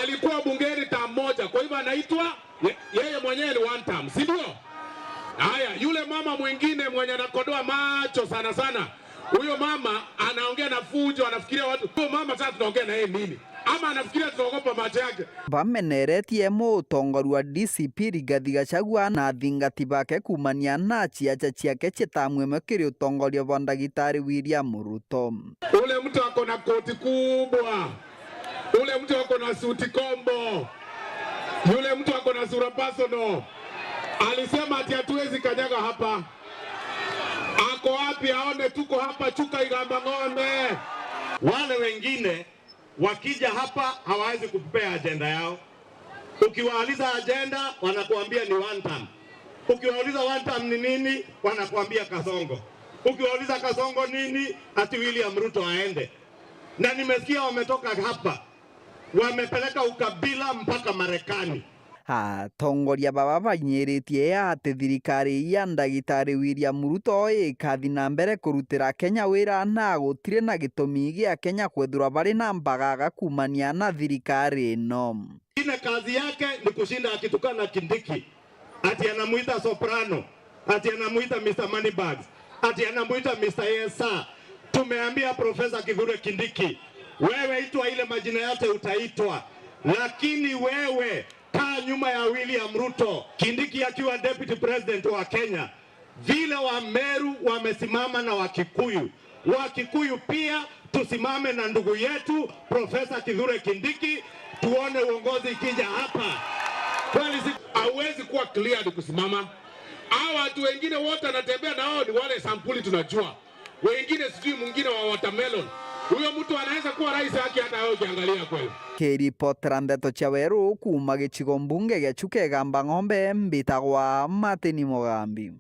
Alikuwa bungeni term moja, kwa hivyo anaitwa ye-, yeye mwenyewe ni one term, si ndio? Haya, yule mama mwingine mwenye anakodoa macho sana sana, huyo mama anaongea na fujo, anafikiria watu. Huyo mama sasa tunaongea na yeye nini? Ama anafikiria tunaogopa macho yake? Bameneretie mutongoria wa D C P Rigathi Gachagua na athingati bake kuumania na ciaca ciake citamwemwe kiri utongoria bwa Ndagitari William Ruto. Ule mtu ako na koti kubwa, ule mtu ako na suti kombo, yule mtu ako na sura personal, alisema ati hatuwezi kanyaga hapa. Ako wapi aone tuko hapa Chuka Igamba Ng'ombe? Wale wengine wakija hapa hawawezi kukupea ajenda yao. Ukiwauliza ajenda, wanakuambia ni one term. Ukiwauliza one term ni nini, wanakuambia Kasongo. Ukiwauliza Kasongo nini, ati William Ruto aende. Na nimesikia wametoka hapa, wamepeleka ukabila mpaka Marekani. Atongoria baba bainyiritie ati thirikari ya Ndagitari William Ruto ikathi na mbere kurutira Kenya wira na gutiri na gitumi gia Kenya kwethirwa bari na mbagaga kuumania na thirikari ino. Ine kazi yake ni kushinda akitukana Kindiki, ati anamuita soprano, ati anamuita Mister Moneybags, ati anamuita Mister Yes Sir. Tumeambia Professor Kithure Kindiki, wewe itwa ile majina yote utaitwa, lakini wewe kaa nyuma ya William Ruto. Kindiki akiwa deputy president wa Kenya, vile Wameru wamesimama na Wakikuyu, Wakikuyu pia tusimame na ndugu yetu Professor Kithure Kindiki, tuone uongozi ikija hapa. Kweli si, hauwezi kuwa cleared kusimama. Hao watu wengine wote anatembea na wao ni wale sampuli tunajua. Wengine sijui mwingine wa watermelon. Huyo mtu anaweza kuwa rais haki hata wewe ukiangalia kweli. Kiripotera ndeto cia Weru kuuma gicigo mbunge gia Chuka Igamba Ng'ombe, mbitagwa Martin Mugambi.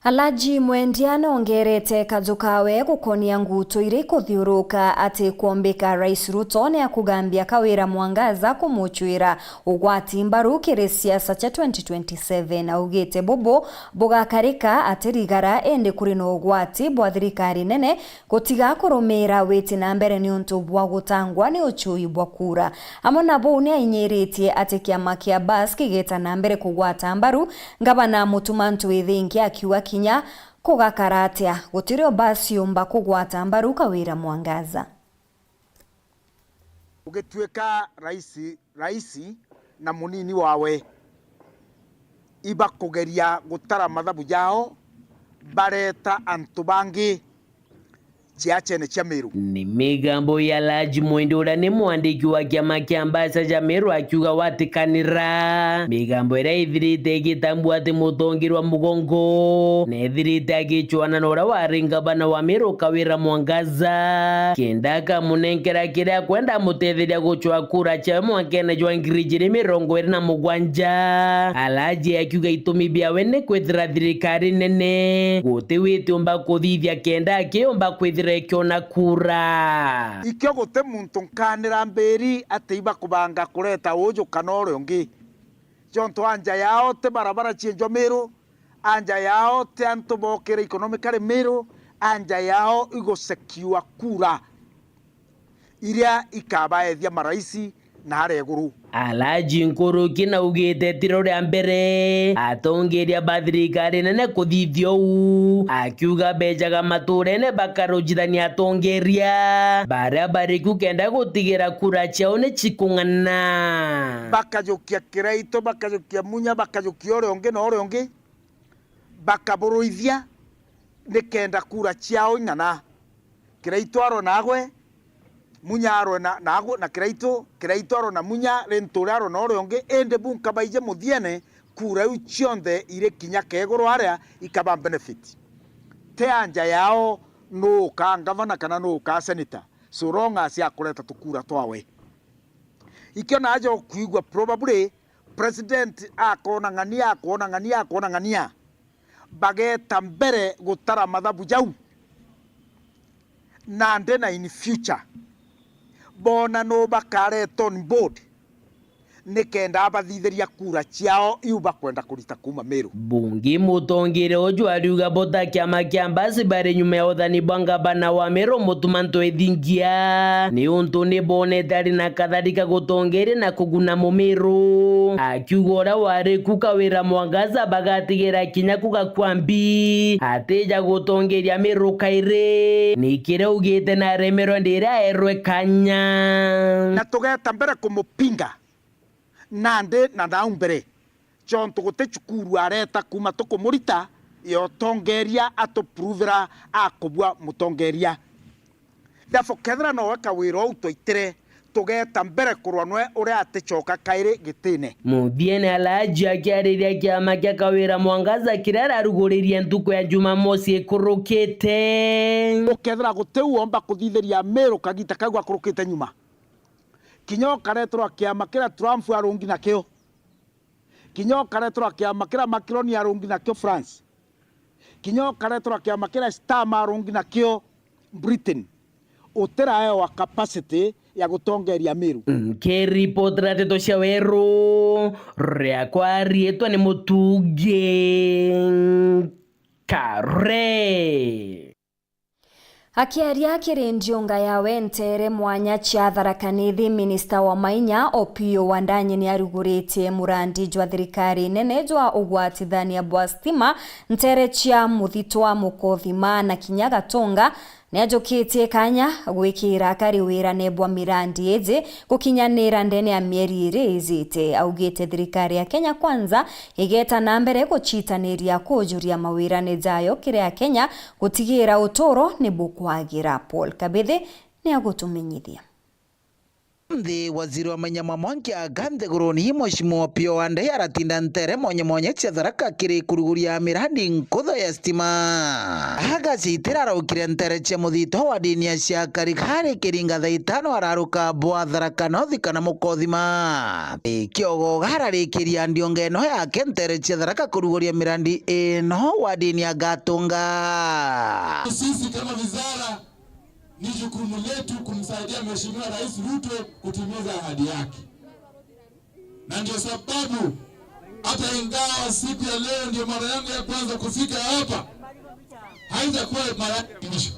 Alhaji Mwendia nongerete kaju kawe gukonia ngutu iria ikuthiuruka ati kwombika Rais Ruto ni akugambia Kawira Mwangaza kumucwira ugwati mbaru kiri siasa cia twenty twenty-seven. Augite bubu bugakarika atirigara, indi kuri na ugwati bwa thirikari nene gutiga kurumiira witi na mbere niuntu bwa gutangwa ni uchui bwa kura. Amwe na buu, ni ainyiritie ati kiama kia Bas kigeta na mbere kugwata mbaru ngavana Mutuma M'Ethingia, akiuga kinya kugakara atia, gutirio Bas yumba kugwata mbaru Kawira Mwangaza. Ugituika raisi, raisi na munini wawe ibakugeria gutara mathabu jao, bareta antu bangi ciachene cia Meru. Ni migambo ya Alhaji Mwendia uria ni mwandiki wa kiama kia Mbaca ja Meru akiuga watikanira migambo iria ithirite igitambua ati mutongeria wa mugongo nethirite agicwana na uria wari ngavana wa Meru Kawira Mwangaza, kenda akamunenkera kiria akwenda amutetheria gucwa kura ciawe mwakene jwa ngiri ijiri mirongo iri na mugwanja. Alhaji akiuga itumi biawe ni kwithira thirikari nene guti witiumba kuthithia kenda akiyumba kwithira ikiona kura. Ikio guti muntu nkanira mbiri ati ibakubanga kureta uju kana uria ungi. Jontu anja yao ti barabara cienjwa Meru, anja yao ti antu bokire economically Meru, anja yao igusekiwa kura iria ikabaethia maraisi na aria iguru. Alhaji Nkuruki naugite tiro ria mbere atongeria ba thirikari nene kuthithia uu, akiuga bejaga maturene bakarujithania atongeria baria bari ku kenda gutigira kura ciao ni cikung'ana. Bakajukia Kiraitu, bakajukia Munya, bakajukia uria ungi na uria ungi, bakaburuithia nikenda kura ciao ing'ana. Kiraitu arwe na agwe, Munya arwe na, na agwe, na Kiraitu, Kiraitu arwe na Munya, Linturi arwe na uria ungi, indi bunka baije muthiene, kura iu cionthe iri kinya keguru aria ikaba benefit. Ti anja yao nuu ukaa ngavana kana nuu ukaa senator, so long as akureta tukura twawe. Ikio naja ukwigua probably president akoona ng'ania, akoona ng'ania, akoona ng'ania, bageta mbere gutara mathabu jau. Nandi na in future, boona nuu bakareta on board, nikenda abathithiria kura ciao iu bakwenda kurita kuuma Meru. Bungi, mutongere uju ariuga bo ta kiama kia Mbasi bari nyuma ya uthani bwa ngavana wa Meru Mutuma M'Ethingia, niuntu nibonete ari na kathari ka gutongeria na kuguna Mumiru, akiuga uria wari ku Kawira Mwangaza bagatigira kinya kuga kwa mbi atija gutongeria Meru kairi, ni kiria augite na aremerwe ndi iria aerwe kanya. Na tugeta mbere kumupinga nandi na nau mbere, jontu guti cukuru areta kuuma tukumurita ya utongeria atupuruvira akubua mutongeria. Therefore, kethira nowe Kawira uu twaitire, tugeta mbere kurwa nwe uria aticoka kairi gitine. Muthiene Alhaji akiariria kiama kia Kawira Mwangaza kiria araruguririe ntuku ya Jumamosi ikurukite. Ukethira guti u omba kuthithiria Meru kagita kau gakurukite nyuma, kinya ukareterwa kiama kiria Trump arungi nakio, kinya ukareterwa kiama kiria Macron arungi nakio France, kinya ukareterwa kiama kiria Starmer arungi nakio Britain, utiraewa capacity ya gutongeria Meru. Nkiripotera nteto cia Weru, riakwa riitwa ni Mutungi Kare. Akiaria kiri ndiunga yawe nteere mwanya cia Tharaka Nithi, minista wa mainya Opiyo Wandanyi niaruguritie murandi jwa thirikari nene jwa ugwatithania bwa stima nteere cia Muthitwa, Mukothima na kinya Gatonga. Niajukitie kanya gwikira akari wirane bwa mirandi iji gukinyanira ndene ya mieri iri ijite. Augite thirikari ya Kenya Kwanza igeta na mbere gucitaniria kujuria mawirane jayo kiri Akenya gutigira uturo ni bukwagira. Paul Kabithi ni agutumenyithia. Nthi, waziri wa mainya ma mwanki aga nthiguruni, Mheshimiwa Opiyo Wandayi aratinda nteere mwanya mwanya cia Tharaka kiri kuruguria mirandi nkutho ya stima. Agacitira araukire nteere cia Muthitwa wa dini ya cia Karikari kiringa thaa itano araruka bwa Tharaka North kana Mukothima. Kiogo ararikiria ndionga ino yake nteere cia Tharaka kuruguria mirandi ino wa dini ya Gatunga. Sisi kama wizara, ni jukumu letu kumsaidia Mheshimiwa Rais Ruto kutimiza ahadi yake. Na ndio sababu hata ingawa siku ya leo ndio mara yangu ya kwanza kufika hapa, haitakuwa mara yangu ya mwisho.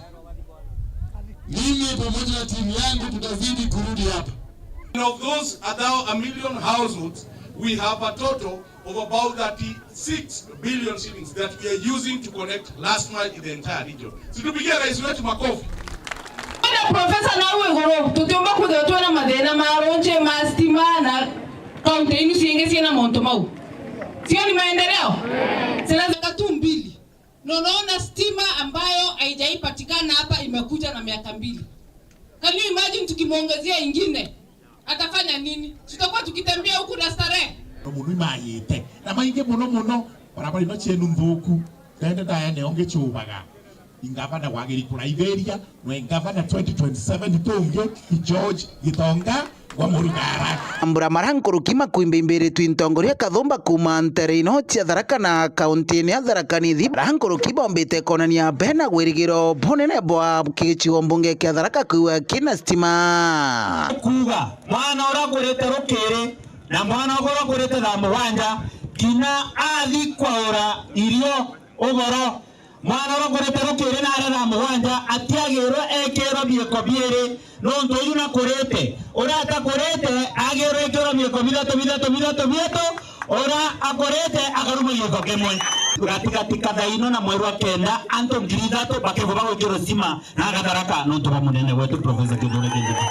Mimi pamoja na timu yangu tutazidi kurudi hapa. And of those about a million households, we have a total of about thirty-six billion shillings that we are using to connect last mile in the entire region. Situpigie rais wetu makofi. Ona profesa nau iguru, tutiumba kwithirwa twina mathina ma runji, ma stima na kaunti inu ciingi ciina mauntu mau. Sio ni maendeleo? Zinazoka tu mbili. Na unaona stima ambayo haijaipatikana hapa imekuja na miaka mbili. Can you imagine tukimwongezea ingine? Atafanya nini? Tutakuwa tukitembea huku na starehe. Muno imayite. Na maingi muno muno, barabara ino cienu nthuku. Ndende ndaya nio ngicubaga. Ingavana wagiri kuraithiria, nwe ngavana twenty twenty-seven tungi, George Gitonga wa Murugara. Ambura mara nkuruki makuimba imbiritwe intongoria kathumba kuuma ntere ino cia Tharaka na kauntini ya Tharaka Nithi. Mara nkuruki bombite konania bena gwirigiro bunene bwa gicigo mbunge kia Tharaka kwiwa kina stima. Kuuga, mwana uria ugurite rukiri na mwana uria ugurite thaa mugwanja, kinya athi kwaura irio ugoro, mwana uria ugurite rukiri na aria thaa mugwanja atiagirwe ekirwe biiko biiri, nontu uyu nakurite. Uria atakurite agirwe ekirwe biiko bithatu, bithatu, bithatu, bithatu. Uria akurite akaruma giiko kimwe. Gatigati ka thaa ino na mweri wa kenda, antu ngiri ithatu bakigwa bagwikirwa stima na Gatharaka nontu bwa munene wetu Professor Kithure Kindiki.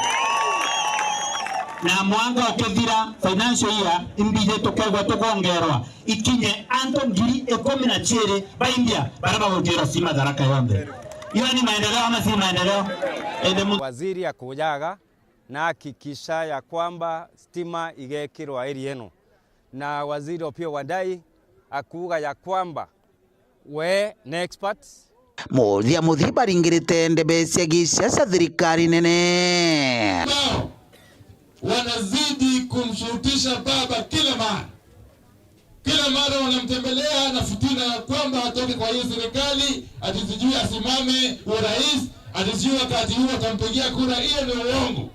Na mwaka ukithira, financial year imbiji tukegwa tukongerwa ikinye antu ngiri ikumi na ciiri ba India baria bagwikirwa stima Tharaka yonthe. Iyo ni maendeleo ama si maendeleo? Ende mu- Waziri akujaga na hakikisha ya kwamba stima igekirwa area ino. Na Waziri Opiyo Wandayi akuuga ya kwamba we ni expert. Muthia muthia baringirite ndebe cia gisiasa thirikari nene. Now, wanazidi kumshurutisha baba kila mara. Kila mara wanamtembelea na fitina ya kwamba atoke kwa hii serikali, ati sijui asimame urais, ati sijui wakati huu watampigia kura. Hiyo ni uongo,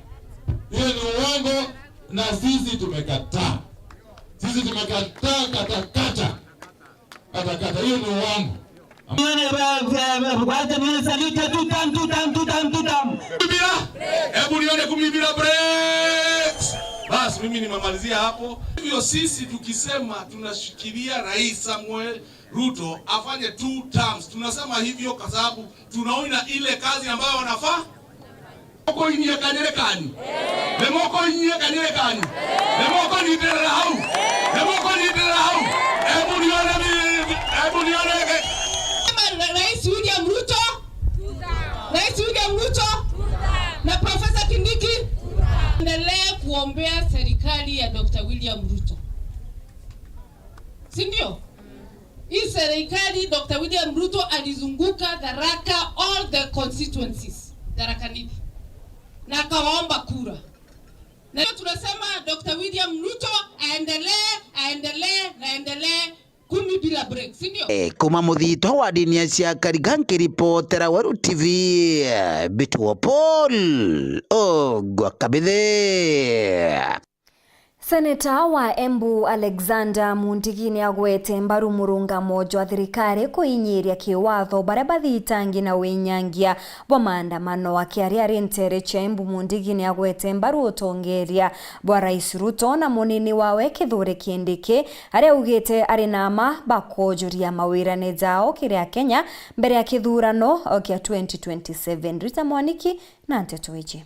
hiyo ni uongo, na sisi tumekataa. Sisi tumekataa katakata, katakata. Hiyo ni uongo. Biblia, hebu nione kumi bila breaks. Basi mimi nimemalizia hapo. Hivyo sisi tukisema tunashikilia Rais Samuel Ruto afanye two terms, tunasema hivyo kwa sababu tunaona ile kazi ambayo wanafaa. Moko inyie kanyere kanyu. Ni moko inyie kanyere kanyu. Ni moko nyitirira hau. Ni moko nyitirira hau. Hebu nione mi-, hebu nione ke- Ra-, Rais William Ruto. Rais William Ruto. Na Professor Kindiki. Endelee kuombea serikali ya Doctor William Ruto. Si ndio? Hii serikali, Doctor William Ruto alizunguka Tharaka, all the constituencies, Tharaka Nithi. Na akawaomba kura. Na leo tunasema Doctor William Ruto aendelee, aendelee, na aendelee, kumi bila break, si ndio? E, kuma muthito wa ndini ya cia Kariga, nkiripotera Weru T V, e, Mbituo Paul Ogwa Kabithe. Seneta wa Embu Alexander Mundigi niagwete mbaru murungamo jwa thirikari kuinyiria kiwatho baria bathitangi na winyangia bwa maandamano. Akiaria ari ntere cia Embu, Mundigi niagwete mbaru utongeria bwa Rais Ruto na munini wawe Kithure Kindiki, aria augite ari na mma bakujuria mawirane jao kiri Akenya mbere ya kithurano kia twenty twenty-seven. Rita Mwaniki na nteto iji.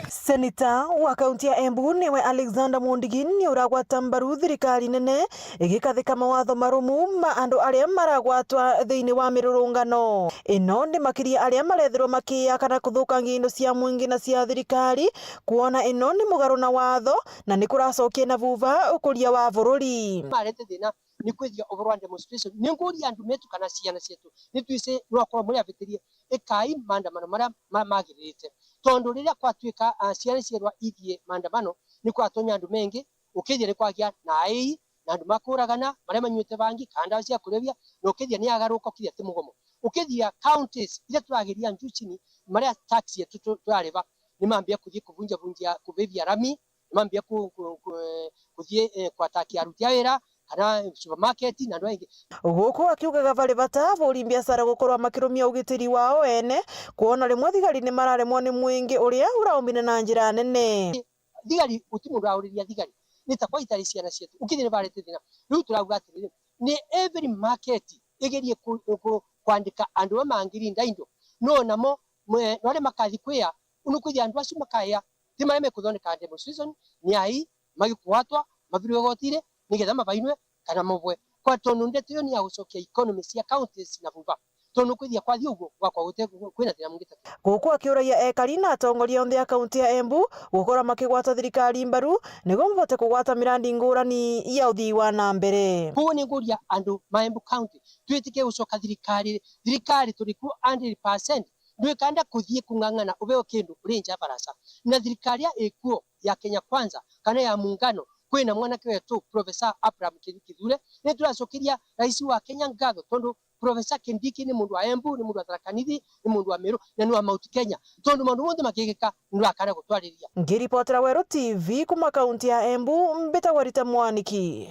Seneta wa kaunti ya Embu niwe Alexander Mundigi ni uragwata mbaru thirikari nene igikathika mawatho marumu ma andu aria maragwatwa thiini wa mirurungano. Ino ni makiria aria marethirwa makiya kana kuthukangia indo cia mwingi na cia thirikari, kwona ino ni mugaru na watho na ni kuracokia na vuva ukuria wa bururi. Marete thina ni kwithia uvuru wa demonstration. Ni nguria andu metu kana ciana cietu, ni twisi nwakorwo muri abitirie, ikai maandamano maria ma-, magiririte. Tondu riria kwatuika, ah, ciana cierwa ithie maandamano, ni kwatonya andu mengi, ukithia ni kwagia na aii, na andu makuragana, maria manyuite bangi, kana ndawa cia kulevya, na ukithia ni agaruka, ukithia ti mugomo. Ukithia counties iria turageria nju chini, maria tax yetu tu-, turariva, ni mambia kuthii kuvunjavunjia, kuvivia rami, mambia ku-, ku-, ku-, eh, kuthii, eh, kwatakia aruti a wira, kana supermarket na andu aingi. Guku akiugaga bari bata buri biashara gukorwa makirumia ugitiri wao ene, kwona rimwe thigari ni mararemwa ni mwingi uria uraumbine na njira nene. Thigari, guti mundu auriria thigari, ni takwa itari ciana cietu, ukithire ni barete thina. Riu turauga atiriri, ni every market igerie ku-, ku-, kwandika andu ba mangirinda indo, no namo mwe-, no aria makathi kwia, unu kwithia andu acio makaya, ti maria mekuthondeka demonstration, ni ai magikugwatwa, mathirwe igotire, nigetha mabainwe kana mobwe. Kwa tondu ndeto iyo ni ya gucokia economy cia counties na vuva. Tondu kwithia kwathi uguo, gwakwa gute-, kwina thina mungi ta. Guku akiuragia ekari na atongoria onthe a kaunti ya Embu gukorwa makigwata thirikari mbaru, niguo mabote kugwata mirandi ngurani ya uthii wa na mbere. Koguo ni nguria andu ma Embu County, twitikie gucoka thirikari, thirikari turi kuo hundred percent, ndwikanda kuthii kung'ang'ana ubeo kindu uri nja barasa. Na thirikari ya ikuo ya Kenya Kwanza kana ya muungano, kwina mwanake wetu Professor Abraham Ki-, Kithure, ni turacokeria rais wa Kenya ngatho tondu Professor Kindiki ni mundu wa Embu, ni mundu wa Tharaka Nithi, ni mundu wa Meru, na ni wa Mount Kenya. Tondu maundu monthe makigika, ndurakana gutwariria. Ngiripotera Weru T V kuma kaunti ya Embu, mbitagwa Rita Mwaniki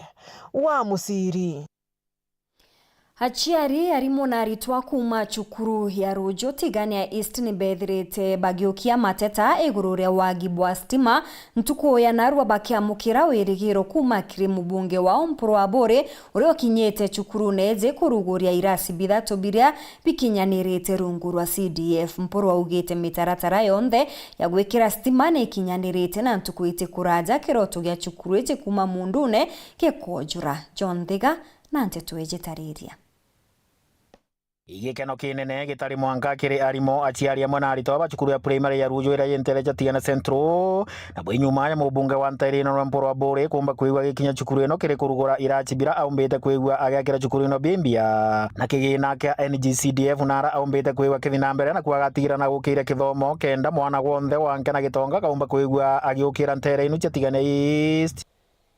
wa Musiri. Aciari, arimu na aritwa kuuma cukuru ya Ruju Tigania East ni bethirite bagiukia mateta iguru ria wagi bwa stima ntuku ya narua, bakiamukira wirigiro kuuma kiri mubunge wao Mpuru Aburi, uria ukinyite cukurune iji kuruguria irasi bithatu biria bikinyanirite rungu rwa C D F. Mpuru augite mitaratara yonthe ya gwikira stima ni ikinyanirite na ntuku itikuraja kiroto gia cukuru iji kuuma mundune gikojura. John Thiga na nteto iji tariria. Igikeno kinene gitari mwanka kiri arimu, aciari amwe na aritwa ba cukuru ya primary ya Ruju iria yi nteere cia Tigana Central, na bwi nyuma ya mubunge wa nteere ino Rwemporo Aburi kuumba kwigua agikinya cukuru ino kiri kurugura iraci bira aumbite kwigua agiakira cukuru ino bimbia na kigina kia N G C D F, na ara aumbite kwigua kithi na mbere na kwagatigira na gukiria kithomo kenda mwana wonthe wa Nkia na Gitonga kaumba kwigua agiukira nteere ino cia Tigana East.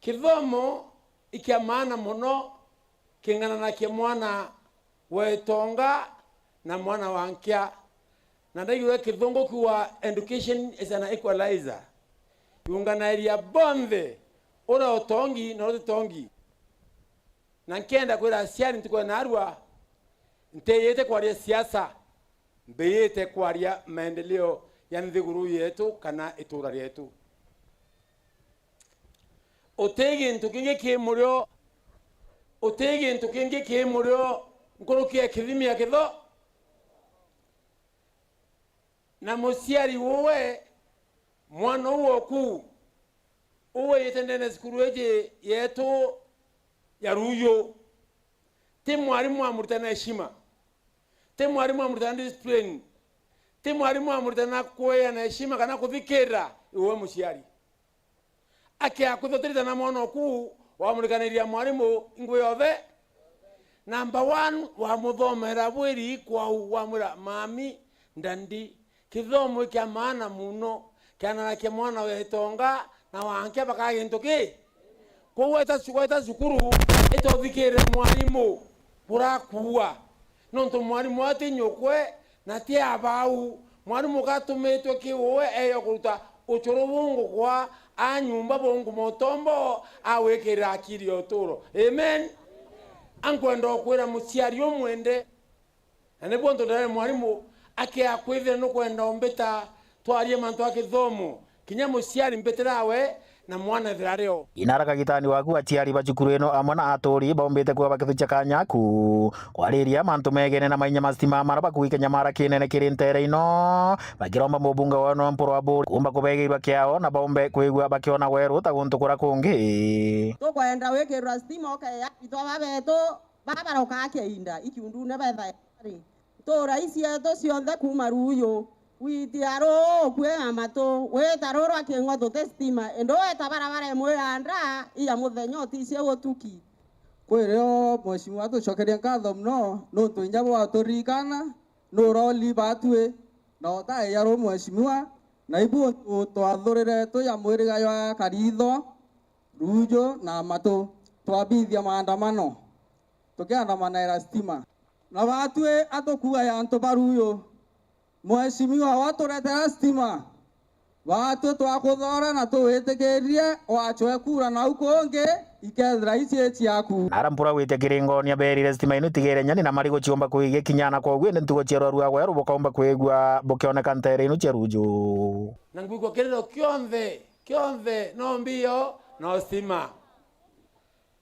Kithomo i kia maana mono king'ananakia mwana wa Itonga na mwana wa Nkia. Na ndaigua kithungu kiuga, "Education is an equalizer." Yunganairia bonthe, uria utongi na uria utitongi. Na nkenda kwira aciari ntuku ya narua, ntiyite kwaria siasa, mbiyite kwaria maendeleo ya nthiguru yetu kana itura rietu. Uti gintu kingi ki murio, uti gintu kingi ki murio nkuruki ya kithimi ya kitho. Na muciari uwe, mwana uu oku, uwe yite ndene cukuru iji yetu ya Ruju, ti mwarimu amurita na heshima, ti mwarimu amurita na discipline, ti mwarimu amurita na kueana heshima kana kuthikirira iwe muciari. Akiakwithwa utirita na mwana oku, wamurikaniria mwarimu ingui yothe. Number one, wamuthomera bwiri kwau, wamwira, "Mami, ndandi, kithomo i kia maana muno, kiananakia mwana wa Itonga na wa Nkia bakaa gintu ki." Kwou weta cu-, weta cukuru, ita uthikirire mwarimu burakuua. Nontu mwarimu ati nyukwe na ti abau. Mwarimu gatumitwe ki uwe eyo kuruta ucuru bungukwa a nyumba bunguma utombo a gwikirira akiri ya uturo. Amen. Ankwenda ukwira muciari umwende, na nibu untu ndere mwarimu, akia kwithira nukwenda umbita twarie mantu a kithomo, kinya muciari mbitira we na mwana ethira ari o. Inara kagitani waku, aciari ba cukuru ino amwe na aturi baumbite kuba bakithukia kanya aku kwariria mantu megene na mainya ma stima mara bakugi kinyamara kinene kiri ntere ino, bakiromba mubunge wao Rwemporo Aburi kuumba kubegeirwa kiao na baumbe kwigua bakiona weru ta guntu kura kungi. Tukwenda wikirwa stima ukeya aritwa ba betu baba barokaa kiinda ikiundune betha ri. Ntuura ii cietu cionthe kuuma Ruju, witia ruu ukue na matu, wita ruu rwa king'wa tuti stima, indi weta barabara imwe ya nda iya muthenya uticie gutuki. Kwirio mheshimiwa tucokerie nkatho mono nuntu inya bwaturirikana nuroli batwi na utaiya ruu mheshimiwa, na ibu untu twathurire twi ya mwiriga jwa Karitho, Ruju na Matu, twabithia maandamano tukiandamanaira stima. Na batwi atukuaga antu ba Ruju, mheshimiwa waturetera stima, batwi twakuthora na tuwitikirie wacwe kura nau kungi ikethira ii ii ciaku. Nara mpura gwite kiringoni aberire stima ino itigere nyani na marigu ciumba kuigia kinya na kwoguo indi ntugo cia rwarua gweru bukaumba kwigua bukioneka ntere ino cia Ruju. Na ngwigua kiriro kionthe, kionthe no mbio no stima.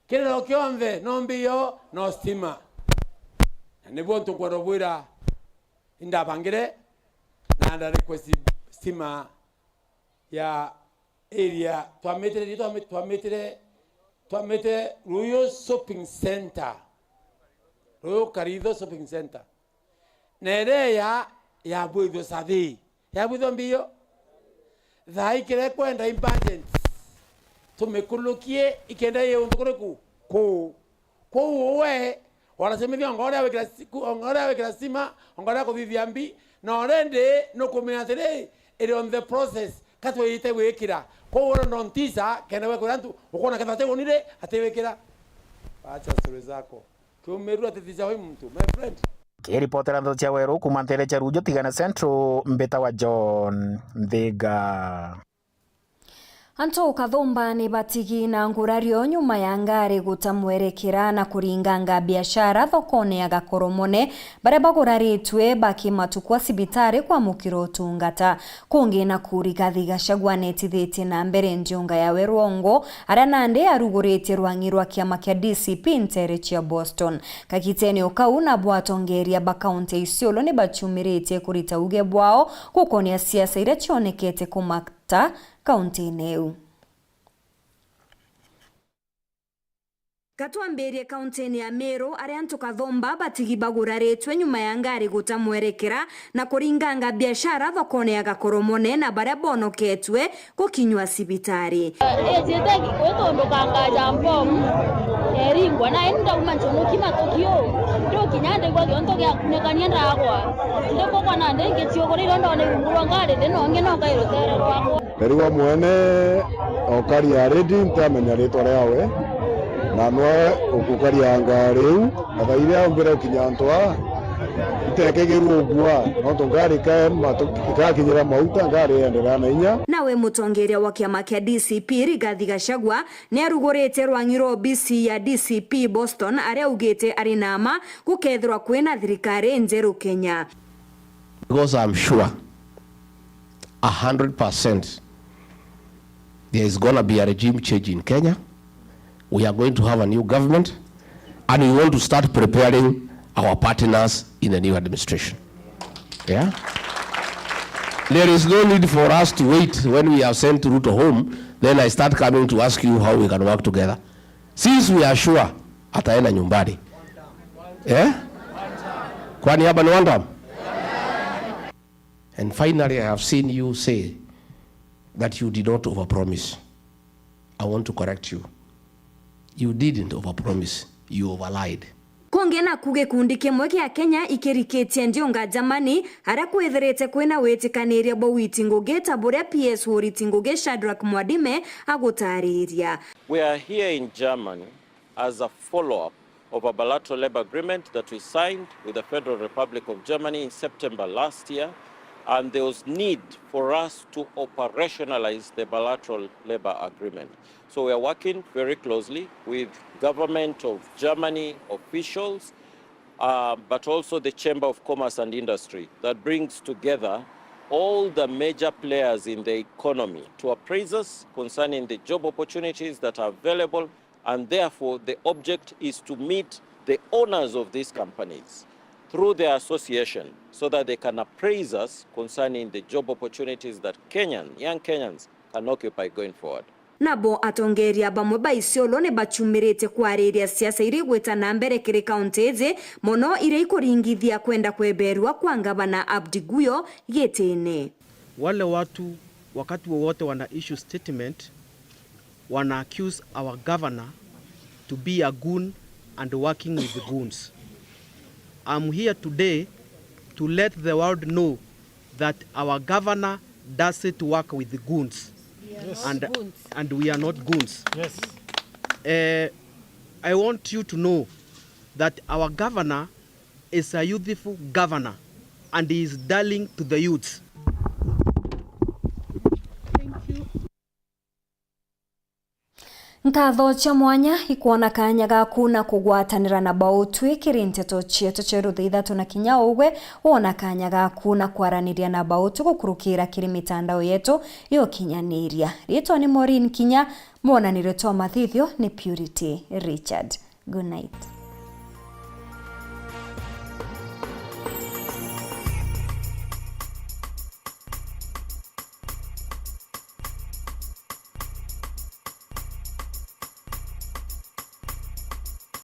Kiriro kionthe no mbio no stima. Na nibuo ntukwenda bwira, indabangire na nda request stima ya area twamitire, twami-, twamitire, twamitire Ruju Shopping Center. Ruju Karitho Shopping Center. Na iria ya, yabwithua sathi. Yabwithua mbio. Thaa ikire kwenda emergent. Tumikulukie ikenda ye untu kuriku? Kuu. Kwou we, wanacemithia ongoria wikira si-, ku-, ongoria wikira stima, ongoria kuthithia mbi, na already nukumenya atiri, iri on the process, ka twite gwikira. Kwou oro no ntisa, kenda we kwira antu, ukona ketha ati wonire, ati wikira. Acha story zako. Kiumiru ati thisa wi muntu, my friend. Kiripotera ndeto cia weru kuuma ntere cia Ruju Tigana Central, mbita wa John Nthiga. Antu Kathumba ni batigi na ngurario nyuma ya ngari guta mwerekera na kuringanga biashara thokone ya Gakoromone, baria baguraritwe bakimatukwa cibitari kwamukira utungata. Kungi na kuri Rigathi Gachagua netithitie na mbere njonga yawe rwongo, aria nandi aruguritie rwang'i rwa kiama kia D C P ntere cia Boston. Kagitene o kau, nabo atongeria ba kaunti ya Isiolo ni bachumiritie kurita uge bwao gukonia siasa iria cionekete kumaka ta kaunti-ini iu. Katwambirie kauntiine ya Meru, aria antu kathumba batigi baguraritwe nyuma ya ngari guta mwerekera na kuringanga biashara thokone ya Gakoromone na baria bonoketwe gukinywa cibitari. Ejite kwitunduka ngaja mbomu eringwa, na indi ndauma nchunuki matuki uu, ndukinya ndigua kionto giakunekania ndagwa. Ndikugwa na ndingi ciugurire ndone rungu rwa ngari thi, nongi noka irutere rwakwa. Ndarigwa mwene okari ya redi, ntiamenya ritwa riawe, na nwe ukukarianga riu, na thaa iria aumbire gukinya antu aa, itekegirwe ugua, nontu ngari ikaema tu-, ikakinyira mauta, ngari ienderea na inya. Nawe mutongeria wa kiama kia D C P, Rigathi Gachagua, niarugurite rwang'i rwa obisi ya D C P Boston, aria augite ari na mma gukethirwa kwina thirikari njeru Kenya. Because I'm sure a hundred percent there is gonna be a regime change in Kenya. We are going to have a new government, and we want to start preparing our partners in the new administration. Yeah? There is no need for us to wait when we have sent Ruto home, then I start coming to ask you how we can work together. Since we are sure ataenda nyumbani. Eh? Kwani hapa ni one term? And finally, I have seen you say that you did not overpromise. I want to correct you. You didn't overpromise. You overlied. Kungi naku gikundi kimwe gia Kenya ikirikitie ndiunga Germany, aria kwithirite kwina witikaniria bwa witi ngugi ta buria P S witi ngugi Shadrack Mwadime agutariria. We are here in Germany as a follow-up of a bilateral labour agreement that we signed with the Federal Republic of Germany in September last year, and there was need for us to operationalize the bilateral labour agreement. So we are working very closely with government of Germany officials, uh, but also the Chamber of Commerce and Industry that brings together all the major players in the economy to appraise us concerning the job opportunities that are available, and therefore the object is to meet the owners of these companies through their association so that they can appraise us concerning the job opportunities that Kenyan, young Kenyans can occupy going forward. Nabo atongeria bamwe ba Isiolo ni bachumirite kwariria siasa iria igwita na mbere kiri kaunti iji, mono iria ikuringithia kwenda kweberua kwa ngavana Abdi Guyo gitine. Wale watu wakati wowote wana issue statement, wana accuse our governor to be a goon and working with goons. I'm here today to let the world know that our governor doesn't work with goons. Yes. And, and we are not goons. Yes. Eh, I want you to know that our governor is a youthful governor and he is darling to the youths. Thank you. Nkatho cia mwanya ikwona kanya gaku na kugwatanira na Bautwi kiri nteto cietu cia rutha ithatu na kinya ugwe wona kanya gaku na kwaraniria na Bautwi gukurukira kiri mitandao yetu ya ukinyaniria. Ritwa ni Maureen Kinya, mwonanire twa mathithio ni Purity Richard. Good night.